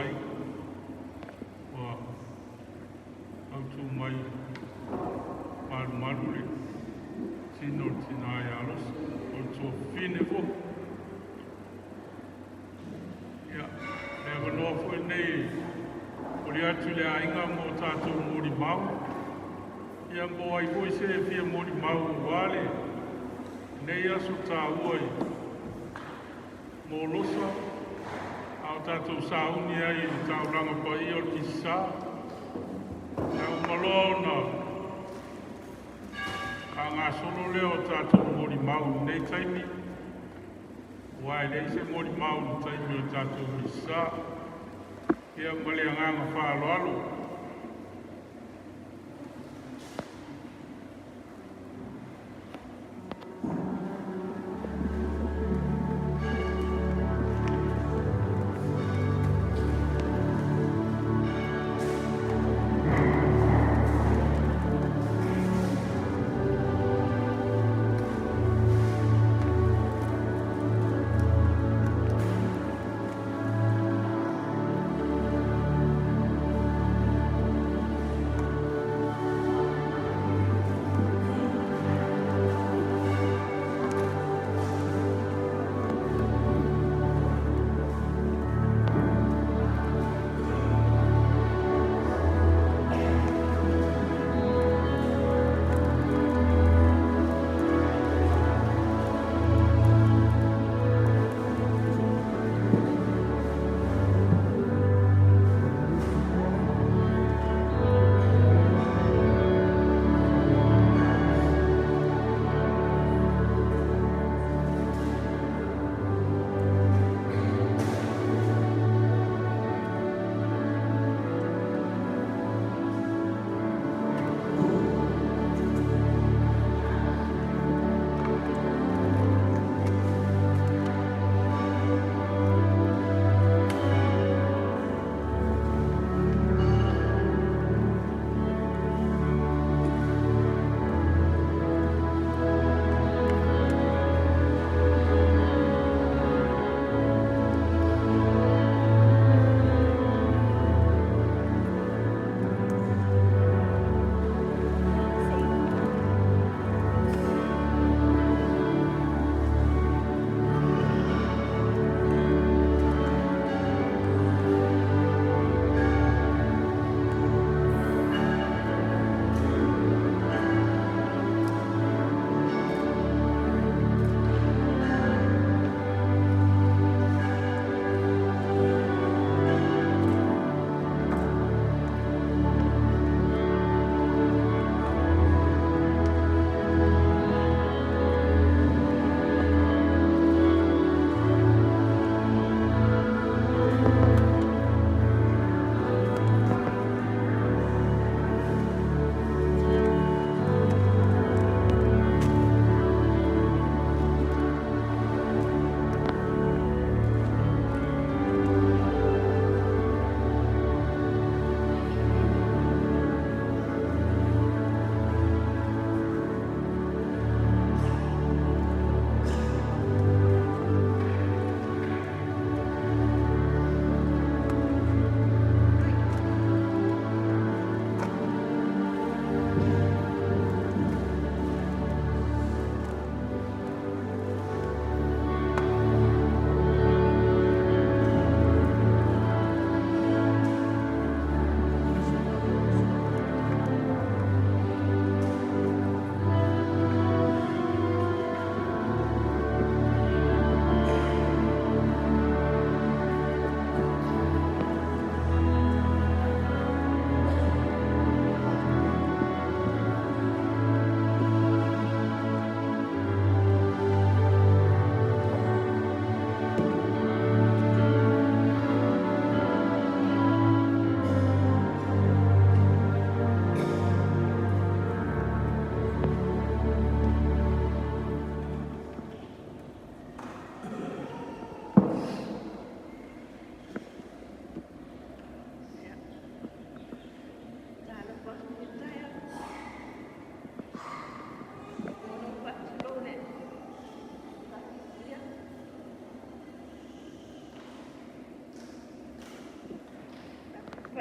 aiga ua tautu mai malumalu le tino o le tina ia Losa, o le tuafafine foi. Ia, le avanoa foi lenei e momoli atu i le aiga mo tatou molimau. Ia mo ai foi se fia molimau aua lenei aso taua mo Losa, a o tatou sauni ai i le taulaga paia o le Misi Sa. Ia uma loa ona faagasolo lea o tatou molimau i lenei taimi, aua e leai se molimau i le taimi o le tatou Misi Sa. Ia ma le agaga faaaloalo.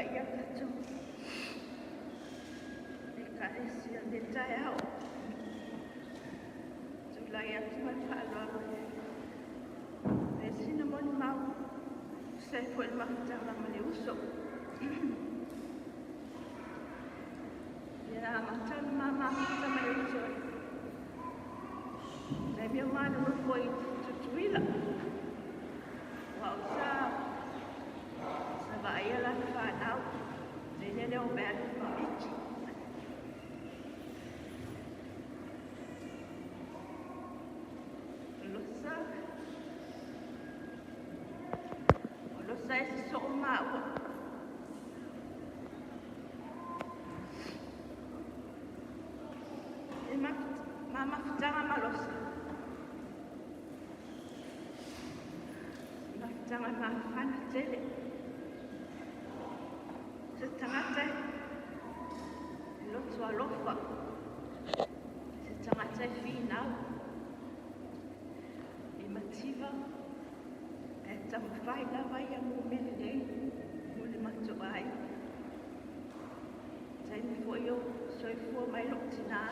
Paia tatou Ekalesia i le taeao. Tulai atu ma le faaaloalo e sina molimau tusa ai foi le mafutaga ma le uso. Ia amata ona ma mafuta ma le uso i taimi o ma nonofo i Tutuila. Ua au sa vaaia lana fanau, teine lea o Mary ma Miki. Losa, o Losa e sosoo maua. E ma mafutaga ma Losa. Mafutaga mafana tele. Se tagata e loto alofa. Se tagata e finau. E mativa. E taumafai lava ia mo mea lelei mo le matou aiga. Taimi foi o soifua mai lou tinā.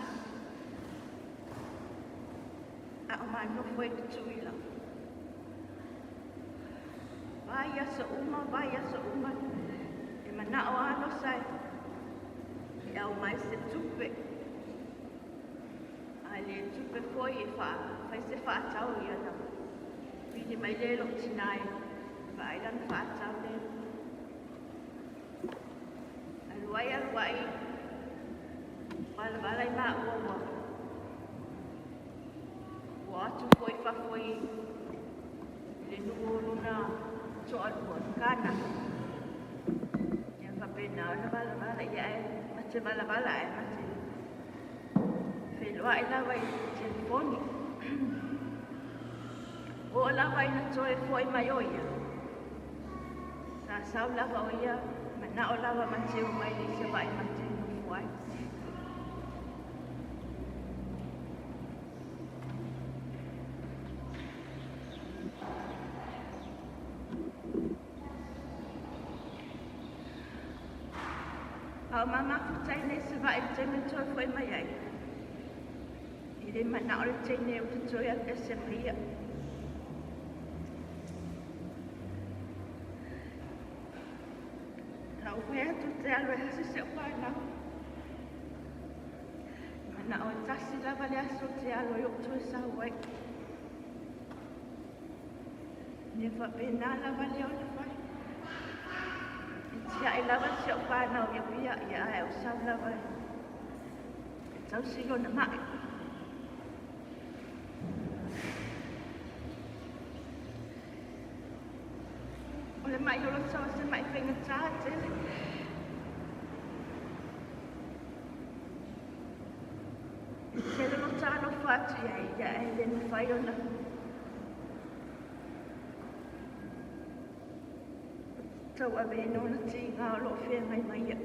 A o manofo i Tutuila. Vai aso uma, vai aso uma. E manao lava Losa e aumai se tupe. A le tupe foi e fai se faatau ia na pili mai le lou tinā e vaai lana faatau lea. Alu ai alu ai, valavala i maua ua ua atu foi fafo i le nuu o lona toalua, Kana. Ia faapena ona valavala ia ae ma te valavala ae ma te feiloai lava i telefoni. Oo lava ina toe foi mai o ia. Sa sau lava o ia, manao lava ma te o mai i Savaii ma te nofo ai. A o mamafuta i nei Savaii i le taimi e toe foi mai ai. I le manao le teine ou te toe alu ese ma ia. Sa ou fai atu ou te alu e hasi si au fanau. Manao e tasi lava le aso ou te alu ai ou toe sau ai. Ia faapena lava lea ona fai. E tiai lava si au fanau ia pia, ia ae o sau lava e tausi lona mai. O le mai o Losa o se mai faigata tele. E tele lo talofa atu i ai, ia e le mafai ona tauaveina ona tiga o loo feagai ma ia.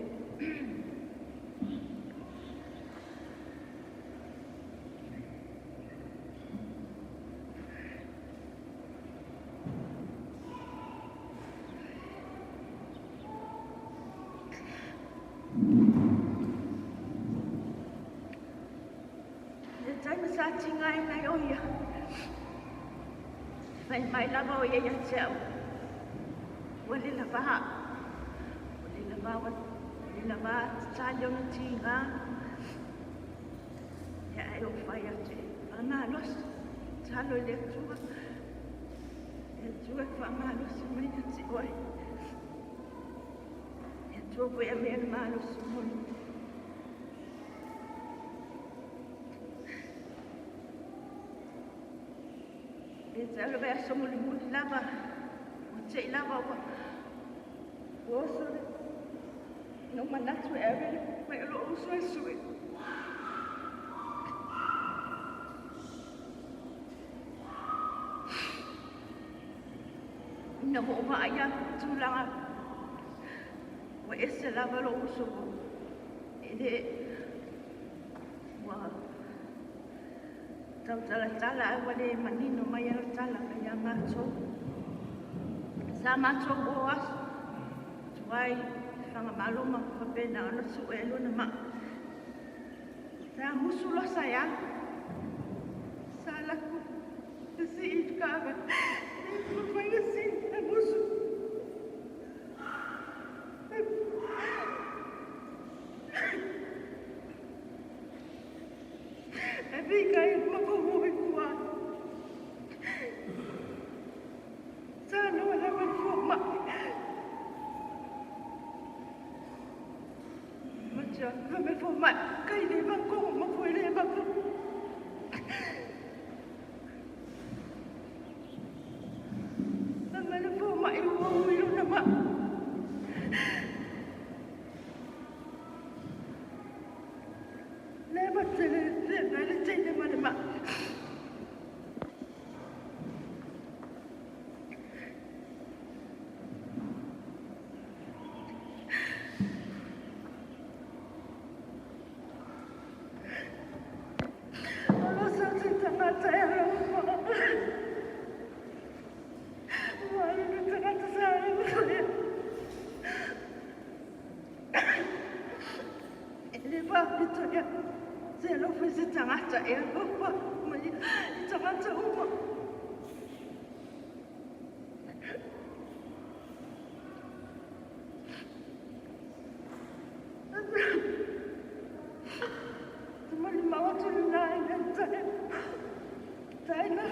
Le taimi sa tigaina ai o ia. Fai mai lava o ia ia te au. Ua le lava. Ua le lava, ua le lava tatali ona tiga. Ia ae ou fai atu e faamalosi. Tatalo i le Atua. Le Atua e faamalosi mai ia te oe. Le Atua foi e avea le malosi moni. E te alo vaiaso mulimuli lava, ua tei lava ua ua oso le na manatu e ave le mai o lou uso e sue. Ina ua ou vaai atu i tulaga ua ese lava lou uso e le ua tautalatala ae ua le manino mai ana tala mai ia matou. Sa matou o aso tuai Fagamalo ma faapena ona su'e ai lona ma'i. Sa musu losa e alu. Sa laku sii i le taavale, mafai na sii e musu. E fika e makomo i tua. Sa noa lava le foma'i. Ma tia me foma'i kai le makomo ma foe le mako. Ma le foma'i ua ui lona ma'i. Le ma tele le le tele ma le ma'i. O lo sa te tagata e alofa. Ua alu le tagata sa alofa. E le faapito ia. Se alofa i se tagata e alofa mai i tagata uma. Tama atu lena i le tai. Tai na.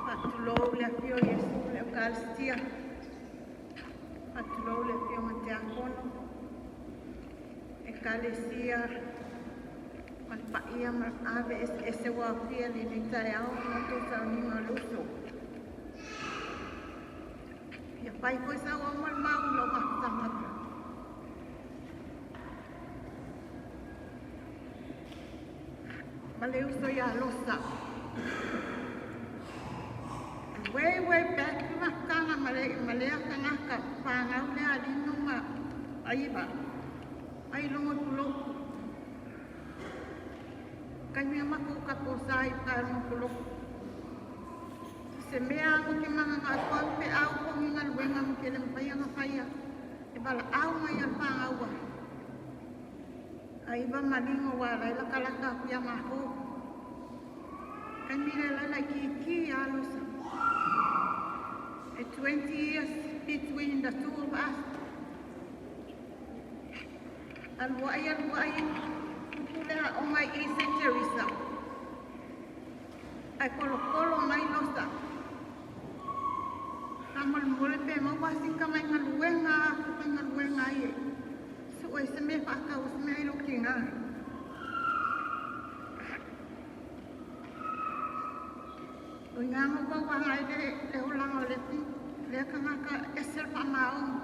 Faatulou le afio o Iesu le Eukalistia. Faatulou le afioga Tiakono, Ekalesia ma le paia ma ave eseese ua aofia i lenei taeao ma outou sauniga o le uso. Fia fai foi sau ao ma le mau i lou mafutaga. Ma le uso ia Losa. Way, way back mafutaga ma le ma lea tagata pagau le alino ma aiva ai logo i Puloku. Kaimea makou ka posa i paelogo Puloku. Se mea mo ke magaga atoa pe au pongi galuega mo ke le mafai aga faia e valaau mai a pagaua. Aiva maligo ua lai lakalaka aku iā makou. Kaimi le lai laikiki alosa. A 20 years between the two of us. Aluai aluai pupule aʻoga i St. Teresa. Ae kolokolo mai losa. Faamolemole pe maua sika mai galuega aku faigaluega ai e suʻe se mea faatau se mea ai lou tigā. O igaga ua uaga ai le le olaga o le lea tagata ese le faamaogi.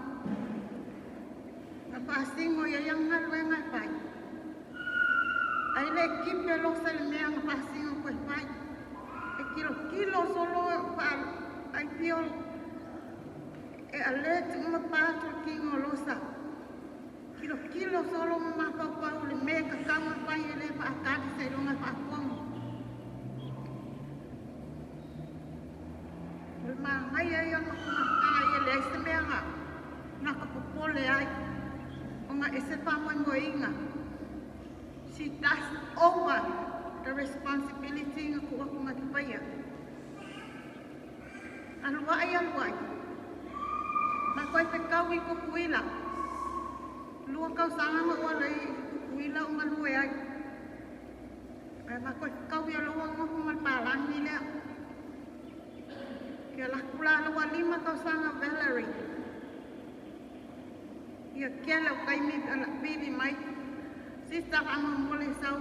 Na faasigo ia ia galuega e fai. Ai le kipe losa i le mea na faasigo koe fai. E kilokilo solo fa ai pio e alert uma patu le kingo o losa. Kilokilo solo ma mafaufau le mea tatau ona fai e le faatali seiloga e faafofoga. O le magaia ia o le matamataga ia leai se mea na na ka popole ai. Ona e se faamoemoeina. She does over the responsibility na tuu atu na te faia. Aluai aluai. Ma koe fekau i Tutuila. Lua tausaga na ou ala i Tutuila o galue ai. Ae matou fetaui loa nofo ma le palagi lea. Ke alu atu la ua 5 tausaga Valerie. Ia kele o taimi vili mai. Sister faamolemole sau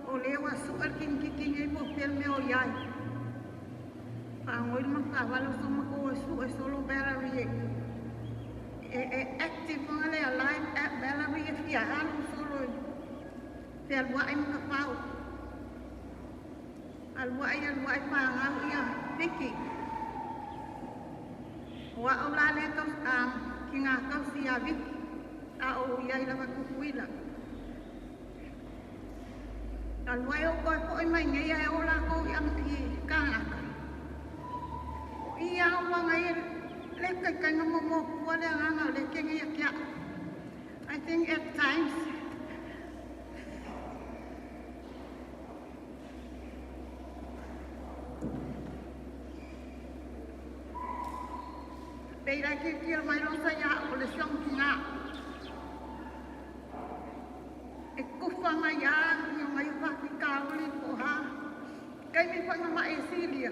o lea ua suʻe le kinikiki nei po o fea le mea o i ai. Faagoi le matou taavale o sau matou o e suʻe solo Valerie e active foga le alive Valerie e fia alu solo e fealuai ma tafao. Aluai aluai pagau ia Vicky. O a'u la lea kiga tausi ia Vicky a o i ai lava Tutuila. Alu ai o koe fo'i mai nei ae o lakou i Kanata. O i aloaga ia le taitaiga mo pua le agaga o le kege ia ke a'u. I think at times pei lai tilotilo mai losa ia a'u o le siong kiga. E kufa mai a ia mai o faafitauli po o ha. Kaimi fo'i na ma'i e Silia.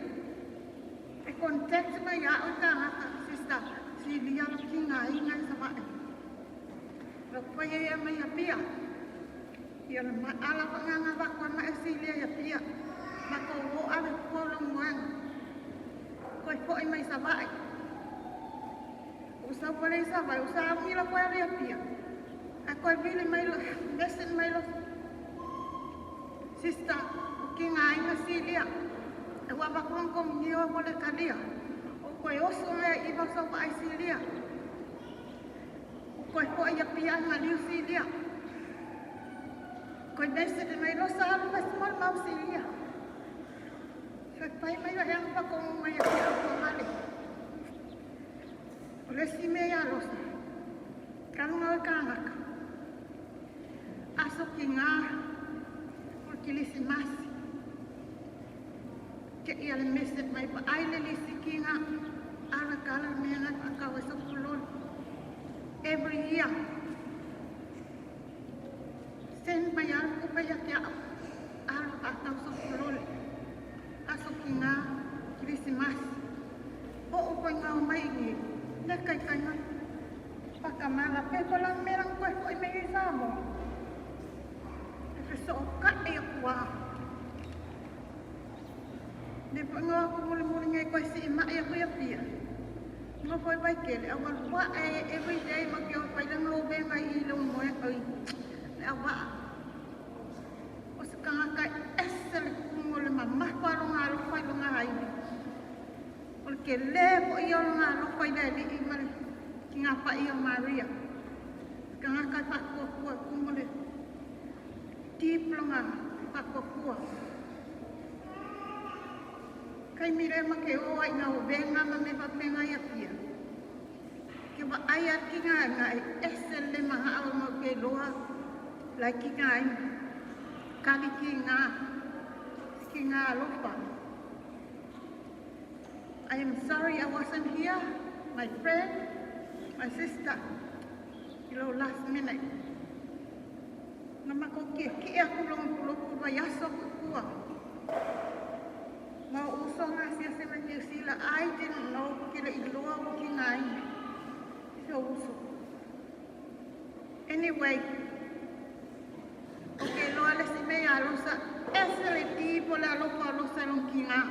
E contact mai a'u i tagata sister Silia lo kigaina i Sava'i. Lo paia ia mai Apia. Ia le ala fa'agaga vaku ai ma'i Silia ia Apia. Matou o ave pua o lou moega. Koe fo'i mai Sava'i. O sau pale i Sava'i, o sa augi la koe ale Apia. Ae koe vili mai lo, message mai lo. Sister, o kigaina Silia. E ua vaku ko mio mo le kalia. O koe oso mea i va sau ai Silia. O koe fo'i ia Apia ngaliu Silia. Koe message mai lo sa alu mai small mau Silia. Fe pai mai la hanga pa ko mai ia ko male. O le si mea ia losa. Kalunga o kāngaka. Aso ki ngā o le kilisimasi. Ke ia le message mai pa ai le lisi ki ngā ala kala mea ngā whakau e sokuloli. Every year. Send mai alu kupa ia ke au. Alu whakau sokuloli. Aso ki ngā kilisimasi. O o koe ngā mai ngi. Le kai kai mai. Whakamala pepa la merang koe koe me i Samoa. E whiso o ka e kua. Ne pa ngā ko mole mole ngai koe si i mai a koe a pia. Ngā foi vai kele, a walua e every day ma ke o pailanga o venga i le moe oi. Le a waa. O se kanga kai ese le kumu le mamafa longa alofa i longa haini. O le ke le po i o longa alofa i le li i male ki ngā whai o Maria. Kanga kai whakua kumu le deep longa whakua. Kai mire ma ke o ai ngā o venga ma me whapenga ia pia. Ke wa ai a ki ngā ngā e ese le maha au mau ke loa lai ki ngā ai. Kali ki ngā alofa. I am sorry I wasn't here, my friend, my sister, i lo last minute. Na mako ki ki aku long puloku vai aso kua. Ma uso ngā sia se me New Zealand, I didn't know ki le iloa o ki ngā ina. Se uso. Anyway, okay, loa le si mea alosa, ese le tipo le alofa alosa long ki ngā.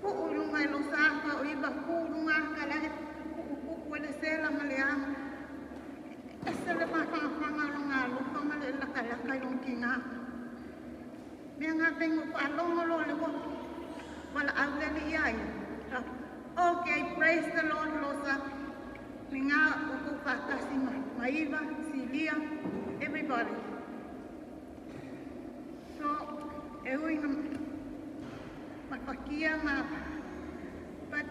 Pu'u lunga i losa aka o iwa pu'u lunga aka le pu'u pu'u ele sela ma le anga. Ese le mawhangawhanga longa alofa ma le laka laka i long ki ngā. Mea ngā pengo pa alongo lo le wako. Wala au le li ia ia. Okay, praise the Lord, losa. Ni ngā o kou whakasi ma Maiva, Silia, everybody. So, e ui ngā mawhakia ma, but,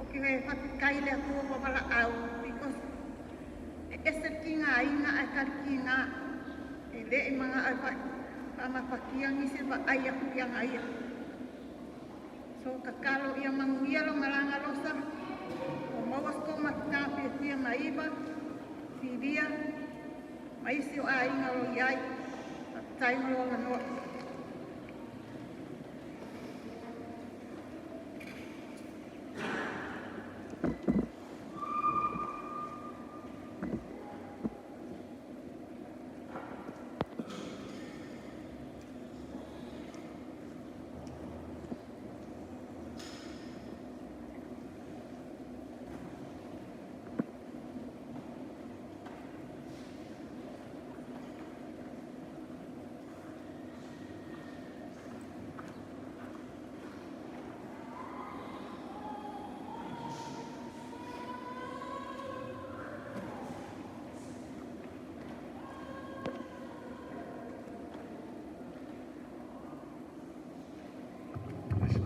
okay, e whakikai le akua wawala au, because e ese ki ngā inga ai kari ki ngā, e le i mga ai whamawhakia ngisi wa ai aku ia ngā ia. So, kakalo ia manguia lo malanga losa, o mawas ko makitaga fiafia ma Iva, Filia, ma isi o aiga o lo i ai. Faafetai mo lou avanoa.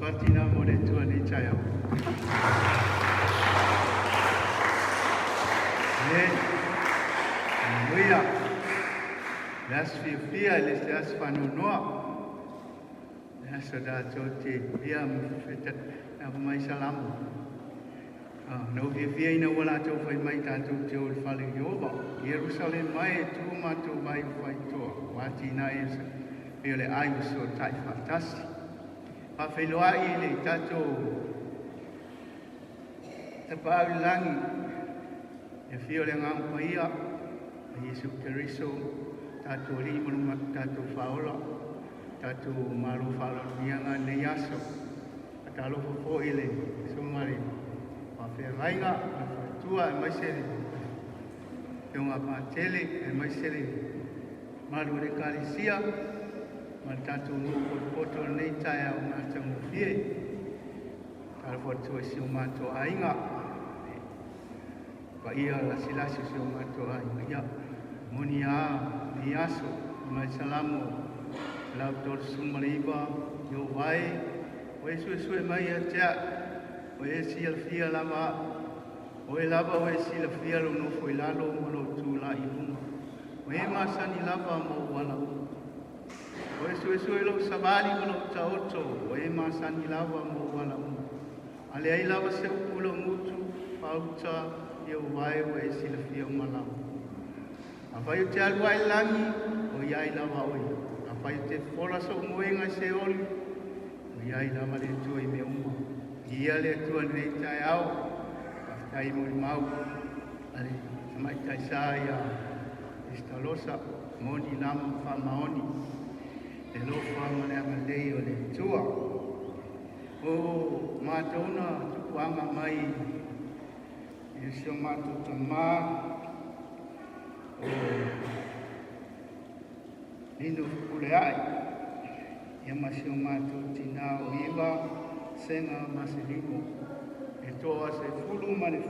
Patina mo le tua nei taeao. Amen. Aleluia. Le aso fiafia i le se aso faanoanoa. Le aso tatou te via ma feta mai salamo. Na ou fiafia ina ua latou fai mai tatou te o i le fale o Ieova. Ierusalema mai e tu matou vai o faitoa, ua atinae e o le ai ua fesootai faatasi. Faafeiloai i le tatou Tapaau i le Lagi, le afio o le Agaga Paia, a Iesu Keriso, tatou Alii ma lo tatou Faaola, tatou malo faaaloalogiaga i lenei aso. Faatalofa foi i le susuga i le faafeagaiga ma le faletua, aemaise le afioga a Patele, aemaise le mamalu o le Ekalesia ma le tatou nuu potopoto i lenei taeao matagofie. Talofa atu i si o matou aiga, paia lasilasi o si o matou aiga. Ia, moni a lenei aso, mai Salamo 139, Ieova e, ua e suesue mai ia te au, ua e silafia lava au, o oe lava ua e silafia lou nofo i lalo ma lou tulai i luga. Ua e masani lava ma ou ala uma. Ua e suesue lou savali ma lou taoto, ua e masani lava ma ou ala uma. A leai lava se upu i lou gutu, pauta, Ieova e ua e silafia uma lava. Afai ou te alu ae i le lagi, o i ai lava oe. Afai ou te fofola sou moega i Seoli, o i ai lava le Atua i mea uma. Viia le Atua i lenei taeao, faafetai molimau a le tamaitai sa ia Estalosa, moni lava ma faamaoni le alofa ma le agalelei o le Atua. O matou na tupuaga mai i si o matou tamā o Lino Fepuleai, ia ma si o matou tinā o Iva Sega Maselino. E toa 14 i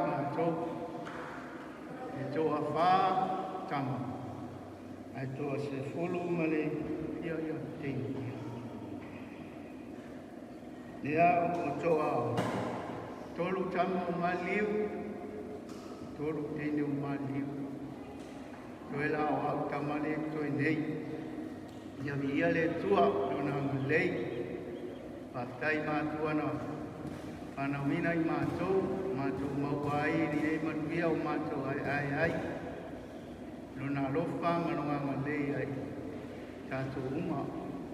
matou. E toa fa tama. Ae toa 10 ma le ia ia teine ia. Lea o toa tolu tama o Maliu, tolu teine o Maliu. Toe la o au tama le toe nei. Ia viia le Atua lona agalelei. Faafetai matua na whanauina i mātou, mātou maua ai i lenei manuia o mātou ai ai ai. Lona alofa ma lona agalelei ai tatou uma.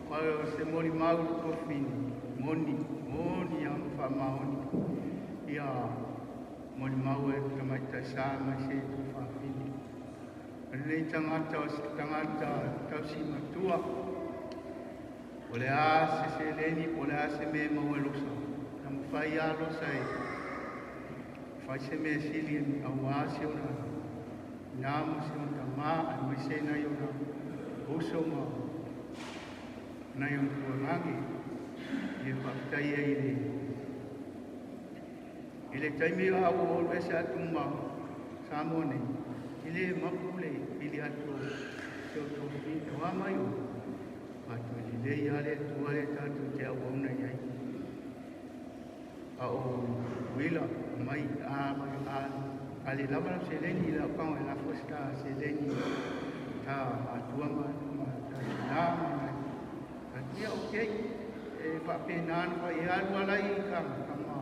O se molimau le tofini, moni, moni a ma faamaoni. Ia molimau e tamaitai sa mai se tu whawhini. O lenei tagata o se tagata tausi matua. O le a se seleni, po o le a se mea e maua e losa. Na mafai lava losa e fai se mea sili auā si ona ina ma si ona tamā, aemaise nai ona uso ma nai ona tualagi. Ia faafetai ai i le taimi a ua ou alu ese atu ma Samoa nei, e le mapu le pili atu o se o tofini, o a mai o matou lelei lava le Atua lea tatou te auauna i ai. A o uila mai a mai a a le lava lau seleni i lau kago e lafo ai se ta seleni ta matua ma ta tinā ma nai ia, okay, e faapena ona fai e alu ala i ka kama.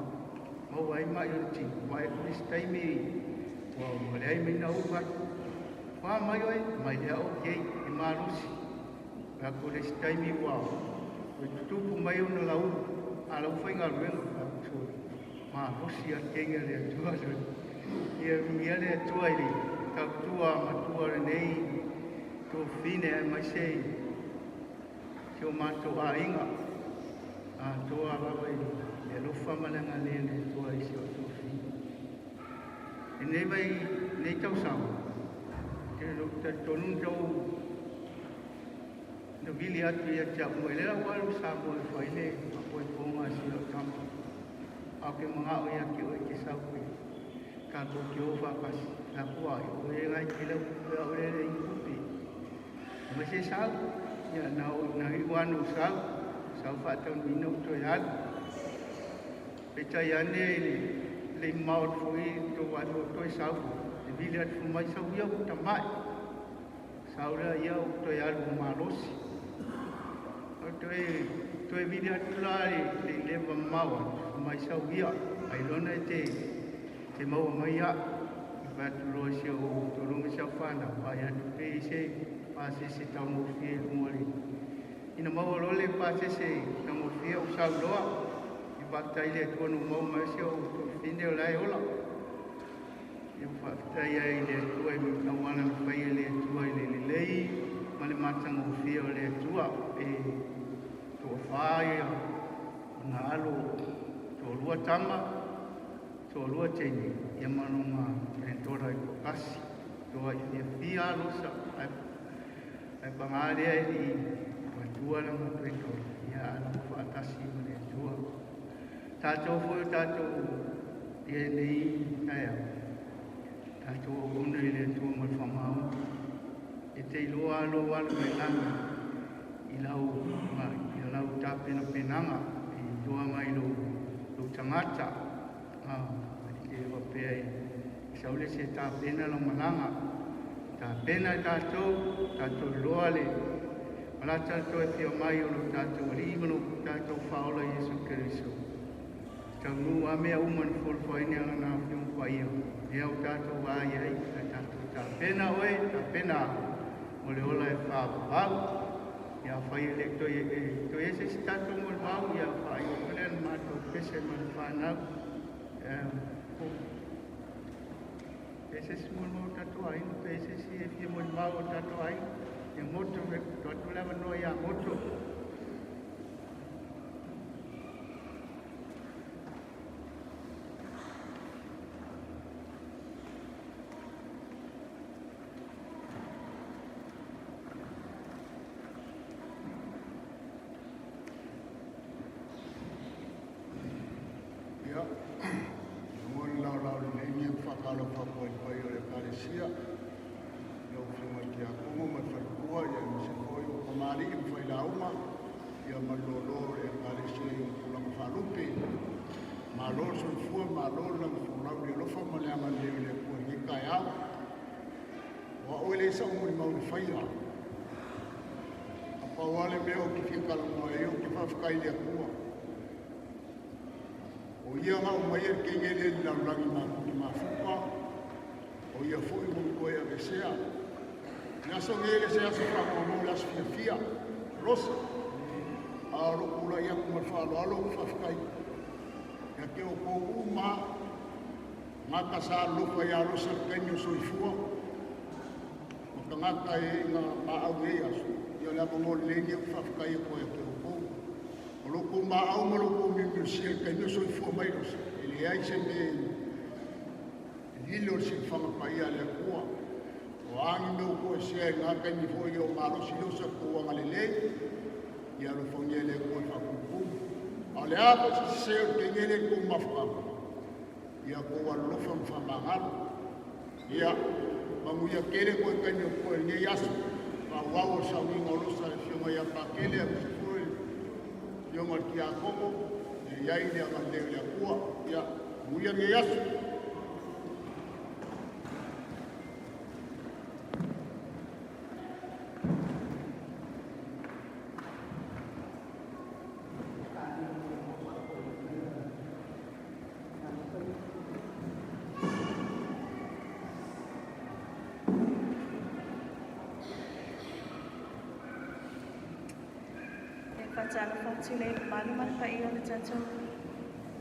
Maua ai ma'i o le tino, vaai atu le isi taimi ua leai ma ina ulu atu. Oa mai oe, mai lea okay, e malosi. Fai atu le isi taimi ua tutupu mai ona lau a lau faigaluega, fai atu sole, malosi lava le kegi a le Atua sole. Ia viia le Atua i le tautua matua o lenei tuafafine aemaise si o matou aiga atoa lava i le alofa ma le agalelei o le Atua i si o tuafafine. I lenei vai lenei tausaga, ou te talitonu na tau na vili atu ia te au mai lea ua alu i Samoa e fai le faapoipoga a si lau tama. A ou te manao ia te oe e te sau e tatou te o faatasi. Fai atu ai, o e nai te lau tupe au le leai ni tupe. Mai se sau, ia na na iu lava ona ou sau, sau faataunuuina ou toe alu. Peitai ane le mamao atu foi tou vaai mai ua toe sau foi, e vili atu foi mai sau ia ua tamai. Sau lea ia ou toe alu ua malosi. O toe vili atu la le le mamao atu, mai sau ia, ailoga e te maua mai au. Fai atu loa i si ou tologa si au fanau, vaai atu pe i se pasese taugofie i luga o le ina maua loa le pasese taugofie ou sau loa. E faafetai i le Atua na ou maua mai ai si ou tuafafine o la e ola. Ia faafetai ai i le Atua i auala na faia e le Atua i le lelei ma le matagofie o le Atua. E toafa ia ona alo, toalua tama, toalua teine, ia ma lona granddaughter e toatasi. Toa i fiafia alosa, ae paga lea e le i matua lana granddaughter, ia a lava faatasi ma le Atua. Tatou foi o tatou ia nei taeao, tatou auauna i le Atua ma le faamaoni. E te iloa lou alu i lagi i lau tapenapenaga, e iloa mai lou tagata. E le faapea e sau le isi e tapena lau malaga. Tapena e tatou, tatou iloa le malata le toe afio mai o lo tatou Alii ma lo tatou Faaola Iesu Keriso. Taunuu lava mea uma na fuafuaina e Lana Afioga Paia, lea ua tatou vaai ai, ae tatou tapena oe, tapena au, mo le ola e faavavau. Ia afai e le toe e toe ese se tatou molimau, ia faaiu atu lea na matou pese ma le fanau. Pe se isi molimau o tatou aiga, pe se isi e fia molimau o tatou aiga. Ia Moto, tuu atu le avanoa ia Moto. Ia, lagona laolao lelei ni whakalofa pai pai o le Ekalesia, lau Afioga i le Tiakono ma le faletua, ia aemaise foi o tamalii ma failauga, ia ma le lōlō o le Ekalesia i ona tulaga faalupe. Malo le soifua, malo le lagifolau i le alofa ma le agalelei o le Atua i lenei taeao. O a'u e le sa'u molimau na faia. A pau lava le mea ou te fia talanoa ai, ou te faafetai i le Atua. O ia na aumaia le teine lea i le lalolagi matou te mafuta, o ia foi ua ou toe aveesea. O le aso nei e le se aso faanoanoa, o le aso fiafia, losa. A o lou tulai atu ma le faaaloalo ou te faafetai ia te outou uma tagata sa alolofa ia Losa i le taimi o soifua ma tagata e i na maau i nei aso. Ia o le avanoa lelei lenei ou te faafetai atu ai ia te outou. O lo outou maau ma lo outou miumiusia i le taimi o soifua mai Losa, e leai se mea e lilo le silafaga paia a le Atua. O a ni mea ua toesea i lena taimi foi o malosi Losa tou agalelei, ia alofagia e le Atua e faatumutumu. A o le a foi se sese o le teine lea i le tou mafutaga, ia outou alolofa ma faamagalo. Ia manuia tele toe taimi o totoe i lenei aso. Faaauau o le sauniga o Losa le Afioga ia Pakele aemaise foi le Afioga i le Tiakono, ia i ai le agalelei o le Atua. Ia manuia lenei aso. Faatalofa atu le mamalu ma le paia o le tatou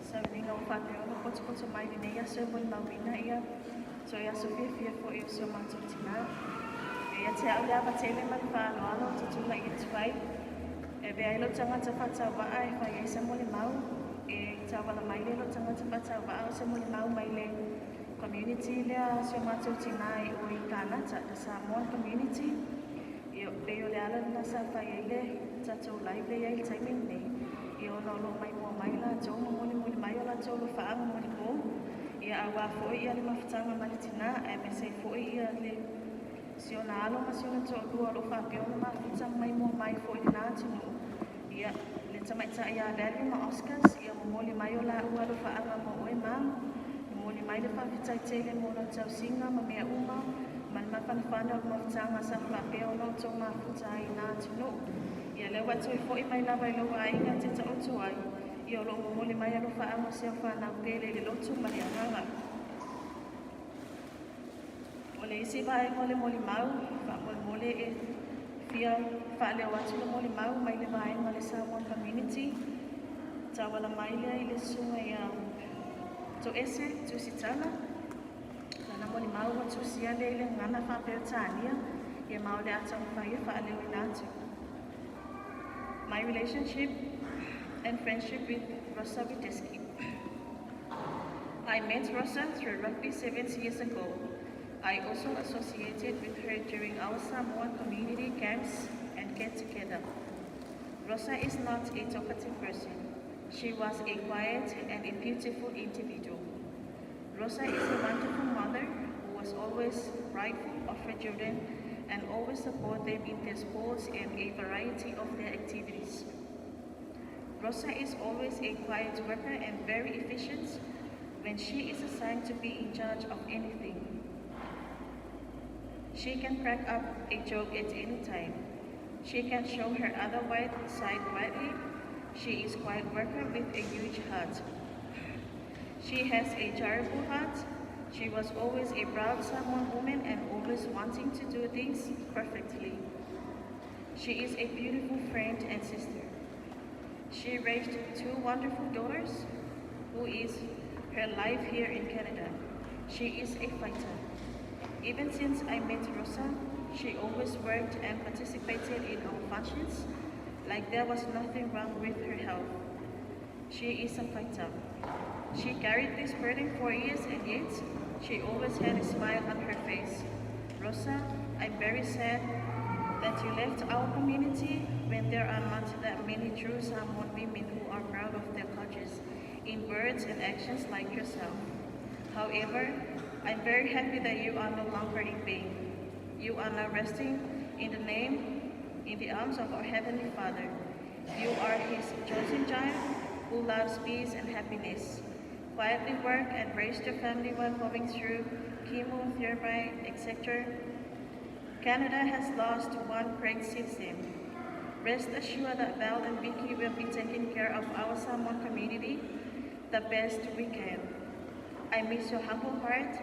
sauniga ua faapea ona potopoto mai lenei aso e molimauina ia toe aso fiafia foi o si o matou tinā. E ia te au le ava tele ma le faaaloalo ou te tulai atu ai e avea ai lou tagata faatauvaa e fai ai se molimau e tauala mai lea i lou tagata faatauvaa o se molimau mai le community lea a si o matou tinā i o i Kanata, the Samoan community. Ia, pei o le ala lena sa fai ai le tatou live lea i ai i le taimi lenei, ia ona o lo o maimoa mai latou ma molimoli mai o latou alofaaga mo le po, ia aua foi ia le mafutaga ma le tinā, aemaise ai foi ia le si ona alo ma si ona toalua o lo o faapea ona mafuta ma maimoa mai foi i lena atunuu. Ia, le tamaitai ia Larry ma Oscars, ia momoli mai o laua alofaaga mo oe ma momoli mai le faafetai tele mo lau tausiga ma mea uma ma le mafanafana o le mafutaga sa faapea ona outou mafuta ai i na atunuu. Ia lea ua toe foi mai lava i lou aiga e te taoto ai, ia o lo o momoli mai alofaaga o si au fanau pele i le lotu ma le agaga. O le isi vaega o le molimau, faamolemole e fia faaleo atu le molimau mai le vaega o le Samoan Community, tauala mai lea i le susuga ia Toese Tusitala, lana molimau ua tusia lea i le gagana faa-Peretania, ia ma o le a taumafai e faaleoina atu. My relationship and friendship with Rosa Witeski. I met Rosa through rugby 7 years ago. I also associated with her during our Samoan community camps and get together. Rosa is not a talkative person. She was a quiet and a beautiful individual. Rosa is a wonderful mother who was always prideful of her children and always support them in their sports and a variety of their activities. Rosa is always a quiet worker and very efficient when she is assigned to be in charge of anything. She can crack up a joke at any time. She can show her other white side quietly. She is quiet worker with a huge heart. She has a charitable heart. She was always a proud Samoan woman and always wanting to do things perfectly. She is a beautiful friend and sister. She raised two wonderful daughters, who is her life here in Canada. She is a fighter. Even since I met Rosa, she always worked and participated in our functions like there was nothing wrong with her health. She is a fighter. She carried this burden for years and yet she always had a smile on her face. Rosa, I'm very sad that you left our community when there are not that many true Samoan women who are proud of their cultures in words and actions like yourself. However, I'm very happy that you are no longer in pain. You are now resting in the name, in the arms of our Heavenly Father. You are His chosen child who loves peace and happiness. Quietly work and raise your family while going through chemotherapy, etc. Canada has lost one great citizen. Rest assured that Val and Vicky will be taking care of our Samoan community the best we can. I miss your humble heart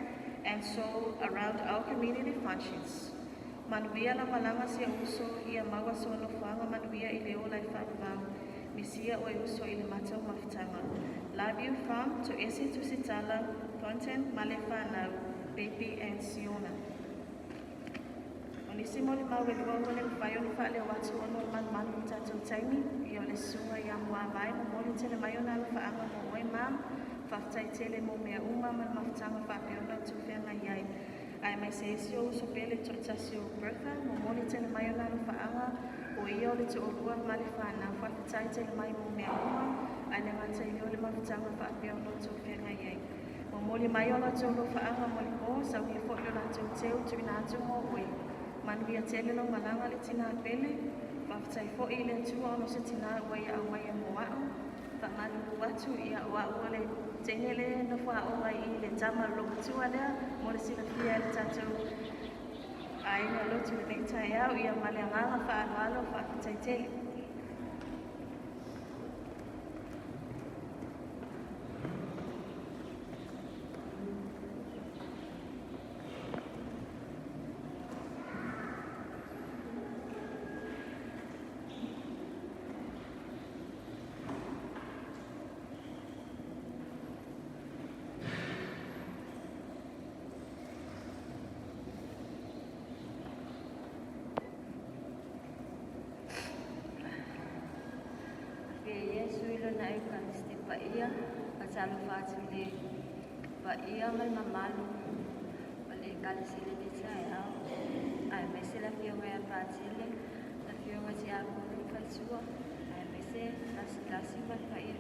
and soul around our community functions. Manuia la malaga si ou uso ia maua sou nofoaga manuia i le ola e faavavau. Misia oe uso i le matou mafutaga. Love you from Toese Tusitala, Thornton, ma le fanau, Baby and Siona. O nisi molimau e lua ua le mafai ona faaleo atu ona o le malumalu i tatou taimi, ia o le susuga ia Muavae momoli tele mai ona alofaaga mo oe ma faafetai tele mo mea uma ma le mafutaga faapea ona outou feagai ai. Aemaise ai si ou uso pele toatasi o Bertha, momoli tele mai ona alofaaga o ia o le toalua ma le fanau faafetai tele mai mo mea uma, ae le gata i lea o le mafutaga faapea ona outou feagai ai. Momoli mai o latou alofaaga mo le po, saunia foi o latou teu tuuina atu mo oe. Manuia tele lau malaga le tinā pele, faafetai foi i le Atua ona o se tinā ua ia aumaia mo a'u. Faamalulu atu ia o a'u o le teine le nofo aoga i le tama o le matua lea mo le silafia e le tatou aiga lotu lenei taeao ia ma le agaga faaaloalo faafetai tele. Faatalofa atu i le paia ma le mamalu o le Ekalesia i lenei taeao, aemaise le Afioga ia Patele, le Afioga Tiakono ma Faletua, aemaise Lasilasi ma le paia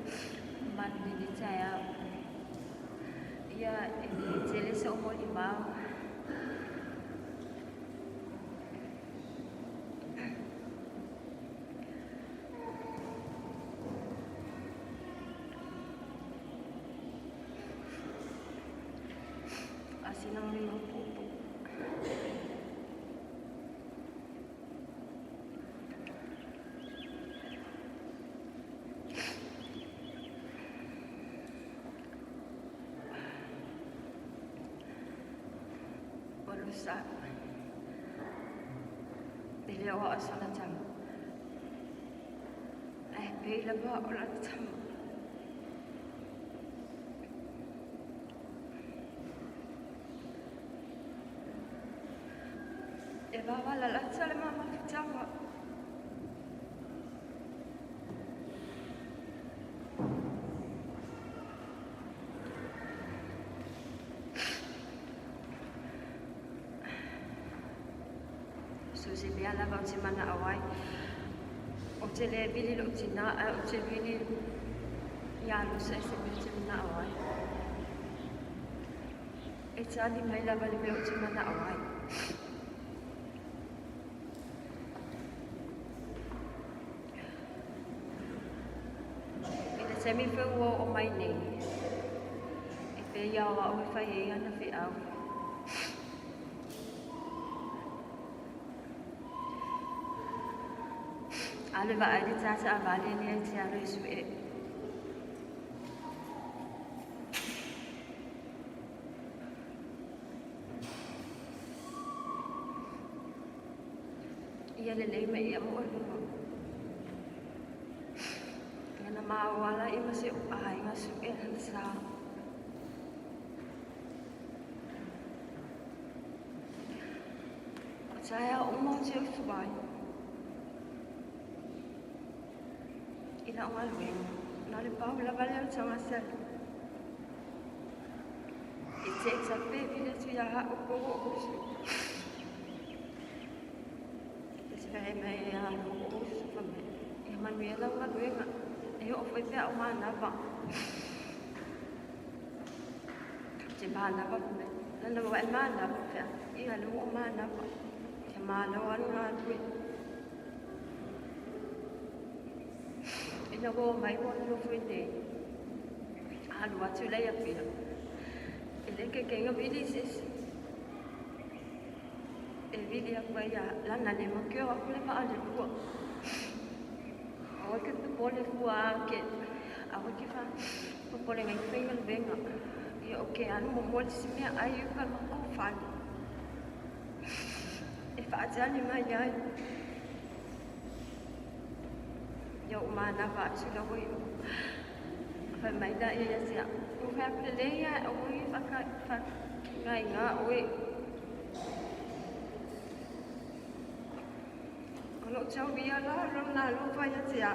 mamalu i lenei taeao. Ia, e le tele se o molimau. Asina mo pupu. O lusa. E le o asona tama. Ai peila ba o la tama. E vava la latsa le mama fitanga. So se mea lava o te mana awai. O te le vili lo tina, o te vili ia lo se se mea te mana awai. E tali mai lava le mea o te mana awai. I le taimi foi ua oo mai nei, e pei o au e fai ai ana feau. A le vaai le tata a vale lea e te alo e su'e. Ia lelei mai ia mo luma. Ia na maoala i ma se aiga su'e lana sa. O taeao uma o te usu ai. I lau galuega, na o le pau lava lea o le tagasali. E te tape vili atu ia au po o usu. E se vae mai ia o usu fa mai. Ia manuia lau galuega. E oo foi pea o manava. Te manava fa mai. Lana wa e manava fea. Ia le o manava. Ia malo alu galue. Ina ua mai ua nofo i nei. Alu atu lea ia pia. E le ke kenga vili sisi. E vili aku ai ia lana le makeo aku le maa le lua. Aua ke popole fua ke aua ke fa popole ngai whainga le venga. Ia o ke anu mo mo le simea ai uka mako whale. E whaatali mai ai. Ia o manava atu la wai o. Whai mai la ia ia sia. O whai aku le leia o ui whaka ngai ngā oe. O lo tau ia la lo nā lo whai a te a.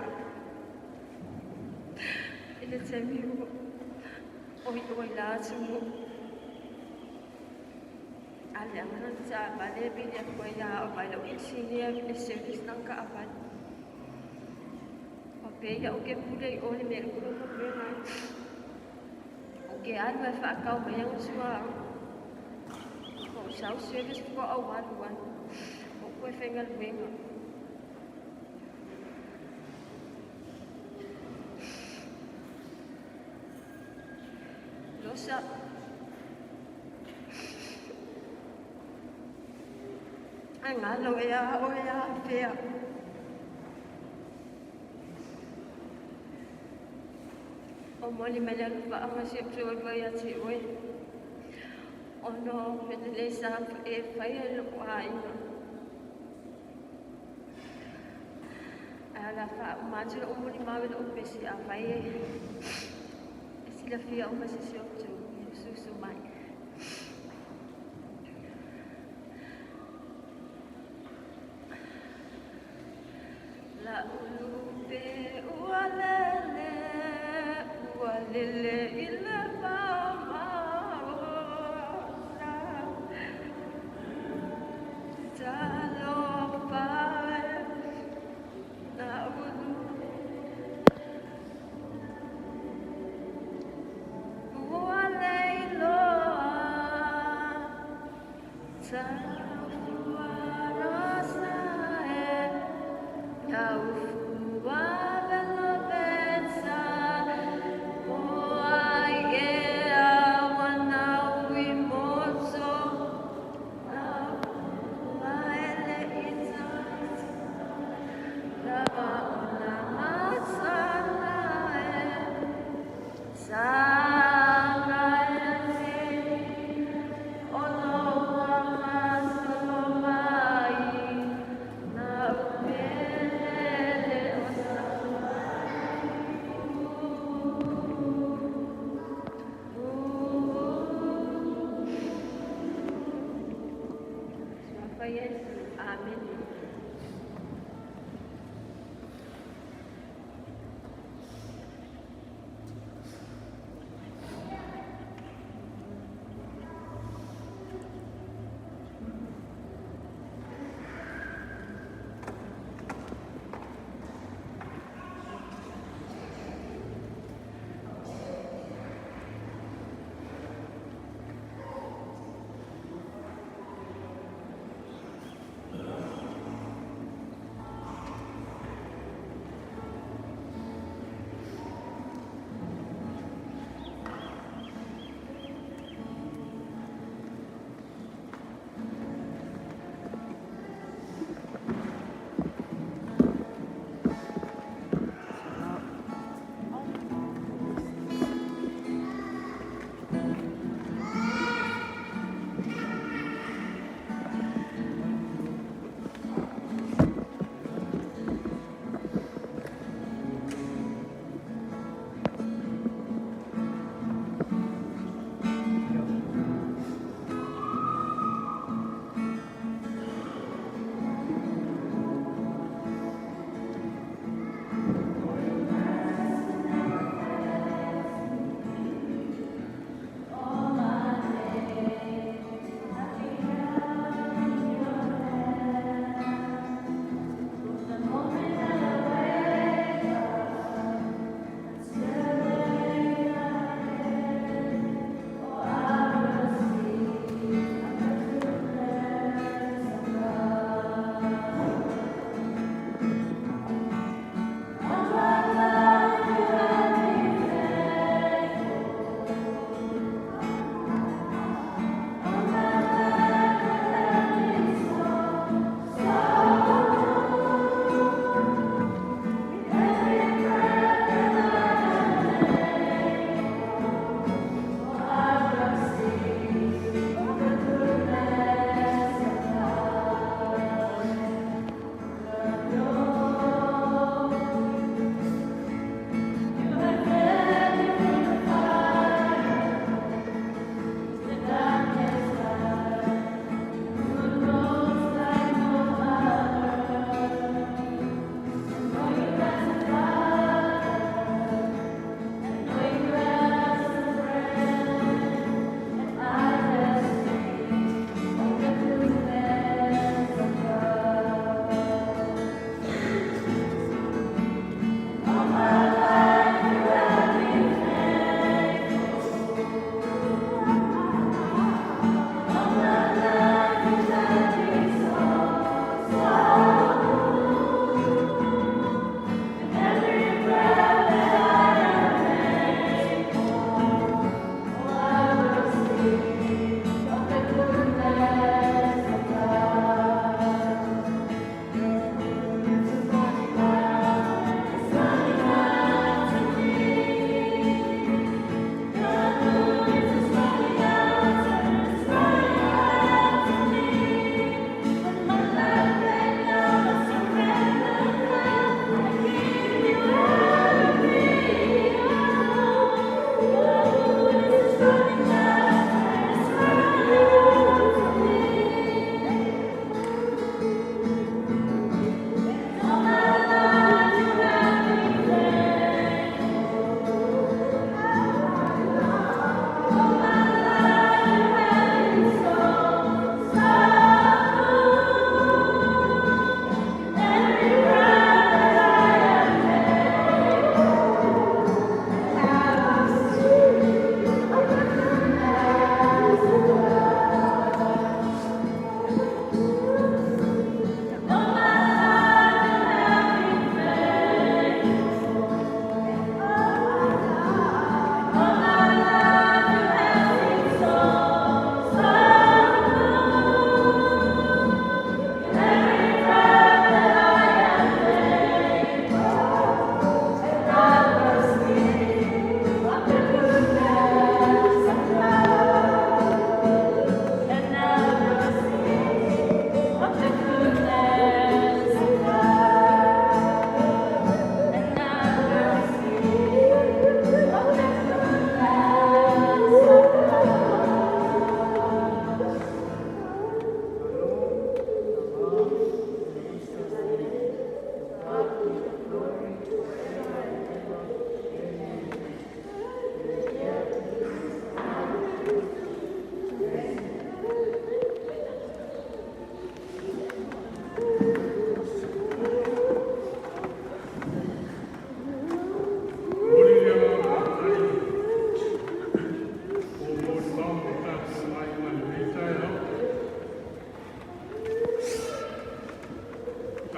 I le taimi ua. O i oi la atu mo. A le anga na te a vale vili aku ai ia o vai lau engineer e service nang ka a vale. O pe ia o ke pule i o le mea le kuro ka pule ngai. O ke alu e whaakau mai ang sua au. O sau service fua au alu alu. O koe whainga luenga. Losa. Ai ngalo e a o e a fea. O moli mai le alu faanga si o te oi ia te oe. O no pele le sa e whai e loko aiga. A la fa o mātu o moli mau e lo pesi a whai e. E sila fia o masi si o tū. Susu mai. La ulupe ua lele, ua lele i le mamao Talofa e na ulu Ua leiloa Taufuarosa e Taufua velobetsa Oa e awana imoto Laele ita Lava ona masana e Sanga e Oloa masolo mai Na upelele o sa. Suafa Iesu. Amene.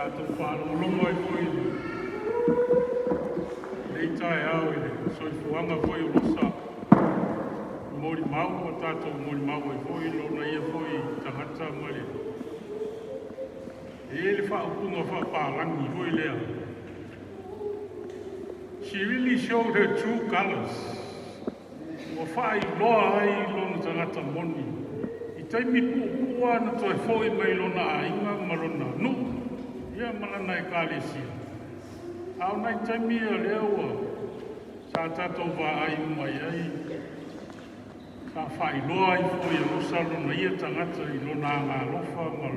Tatou faalogologo ai foi i lenei taeao i le soifuaga foi o Losa molimau ua tatou molimau ai foi lona ia foi tagata ma le e i ai le faaupuga faapalagi foi lea. She really showed her true colors. Ua faailoa ai lona tagata moni i taimi puupuu lava na toe fo'i mai lona aiga ma lona nuu ia ma lana ekalesia. A o nai taimi ia lea ua sa tatou vaai uma i ai, sa faailoa ai foi e Losa lona ia tagata i lona agaalofa ma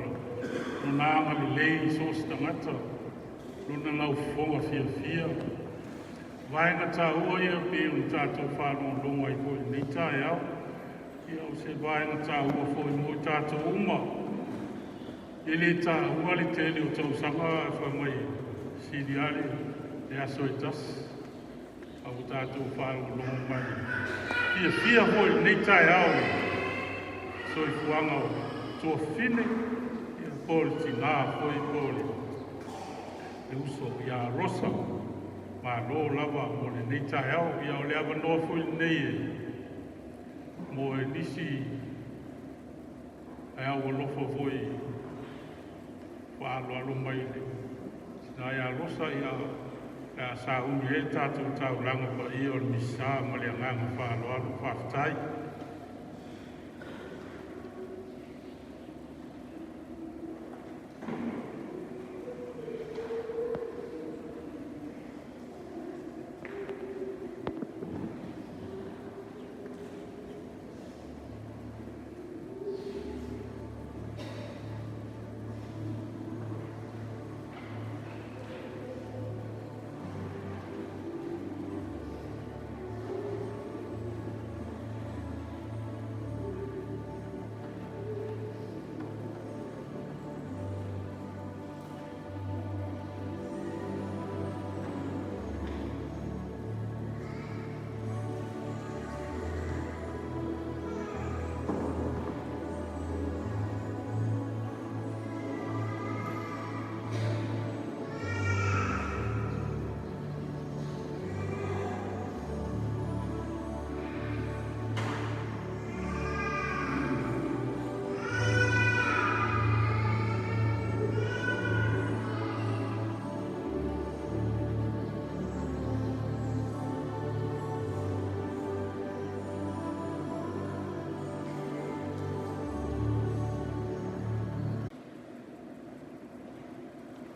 lona agalelei i so o se tagata, lona laufofoga fiafia. Vaega taua ia pei ona tatou faalogologo ai foi i lenei taeao. Ia o se vaega taua foi mo i tatou uma. E le taua le tele o tausaga fai mai sili lava le aso e tasi. A ua tatou faalogologo mai fiafia foi i lenei taeao i le soifuaga o tuafafine, ia po o le tinā foi po o le uso ia Rosa. Malo lava mo lenei taeao. Ia o le avanoa foi lenei e mo e nisi ae alofa foi faaaloalo mai i le tina ia Rosa, ia le a sauni ai le tatou taulaga paia o le Misa ma le agaga faaaloalo. Faafetai.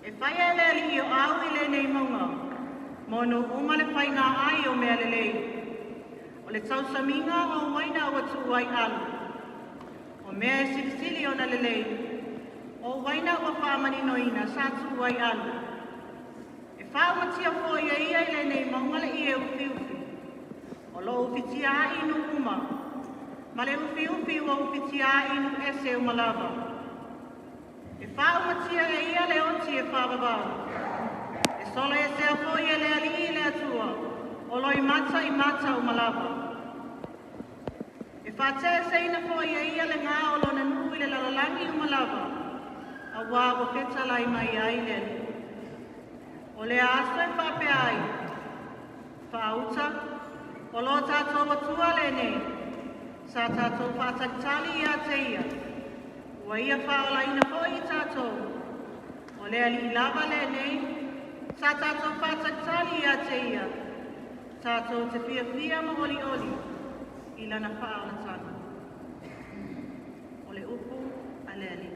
E faia e le Alii o au i lenei mauga, mo nuu uma le faiga ai o mea lelei. O le tausamiga o uaina ua tuu ai alu. O mea e silisili ona lelei, o uaina ua faamaninoina sa tuu ai alu. E faaumatia foi e ia i lenei mauga le ie ufiufi. O lo ufitia ai nuu uma, ma le ufiufi ua ufitia ai nuu ese uma lava. E faaumatia e ia le oti e faavavau. E solo esea foi e le Alii le Atua, o lo i mata i mata uma lava. E faateeseina foi e ia le gā o lona nuu i le lalolagi uma lava, auā ua fetalai mai ai le Alii. O lea aso e faapea ai, faauta, o lo tatou Atua lenei, sa tatou faatalitali ia te ia, ua ia faaolaina foi i tatou. O le Alii lava lenei, sa tatou faatalitali ia te ia, tatou te fiafia ma olioli i lana faaolataga. O le upu a le Alii.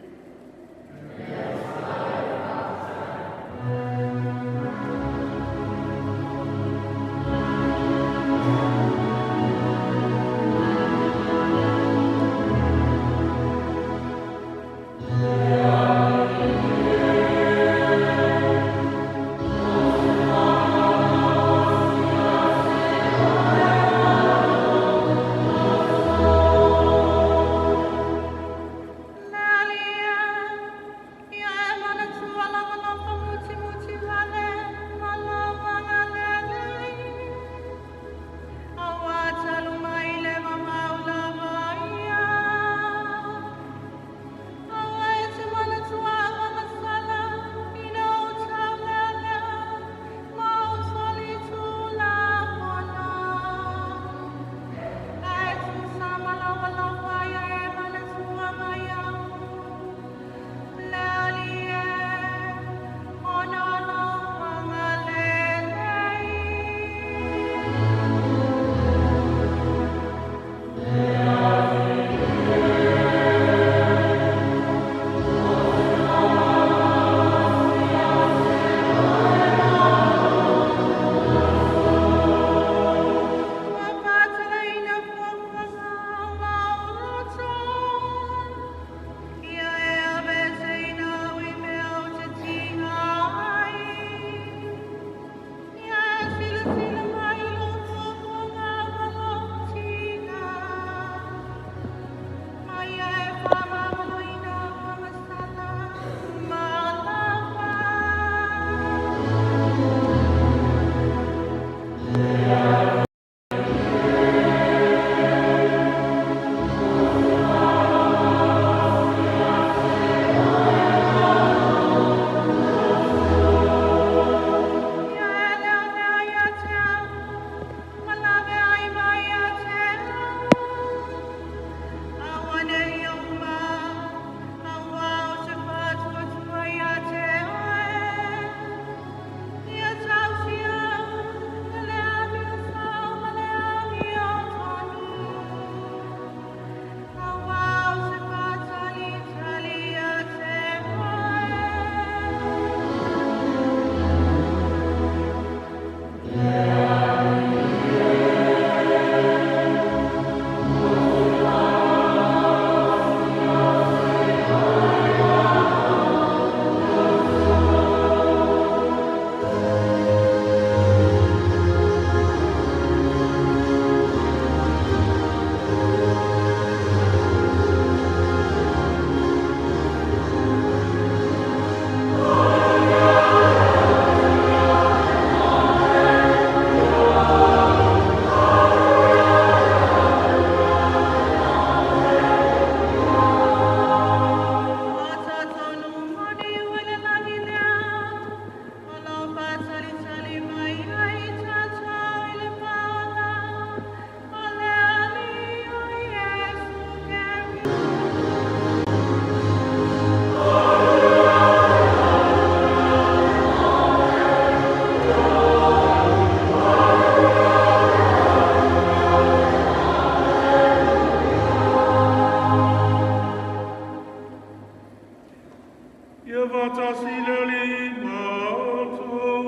Ia faatasi le Alii ma outou.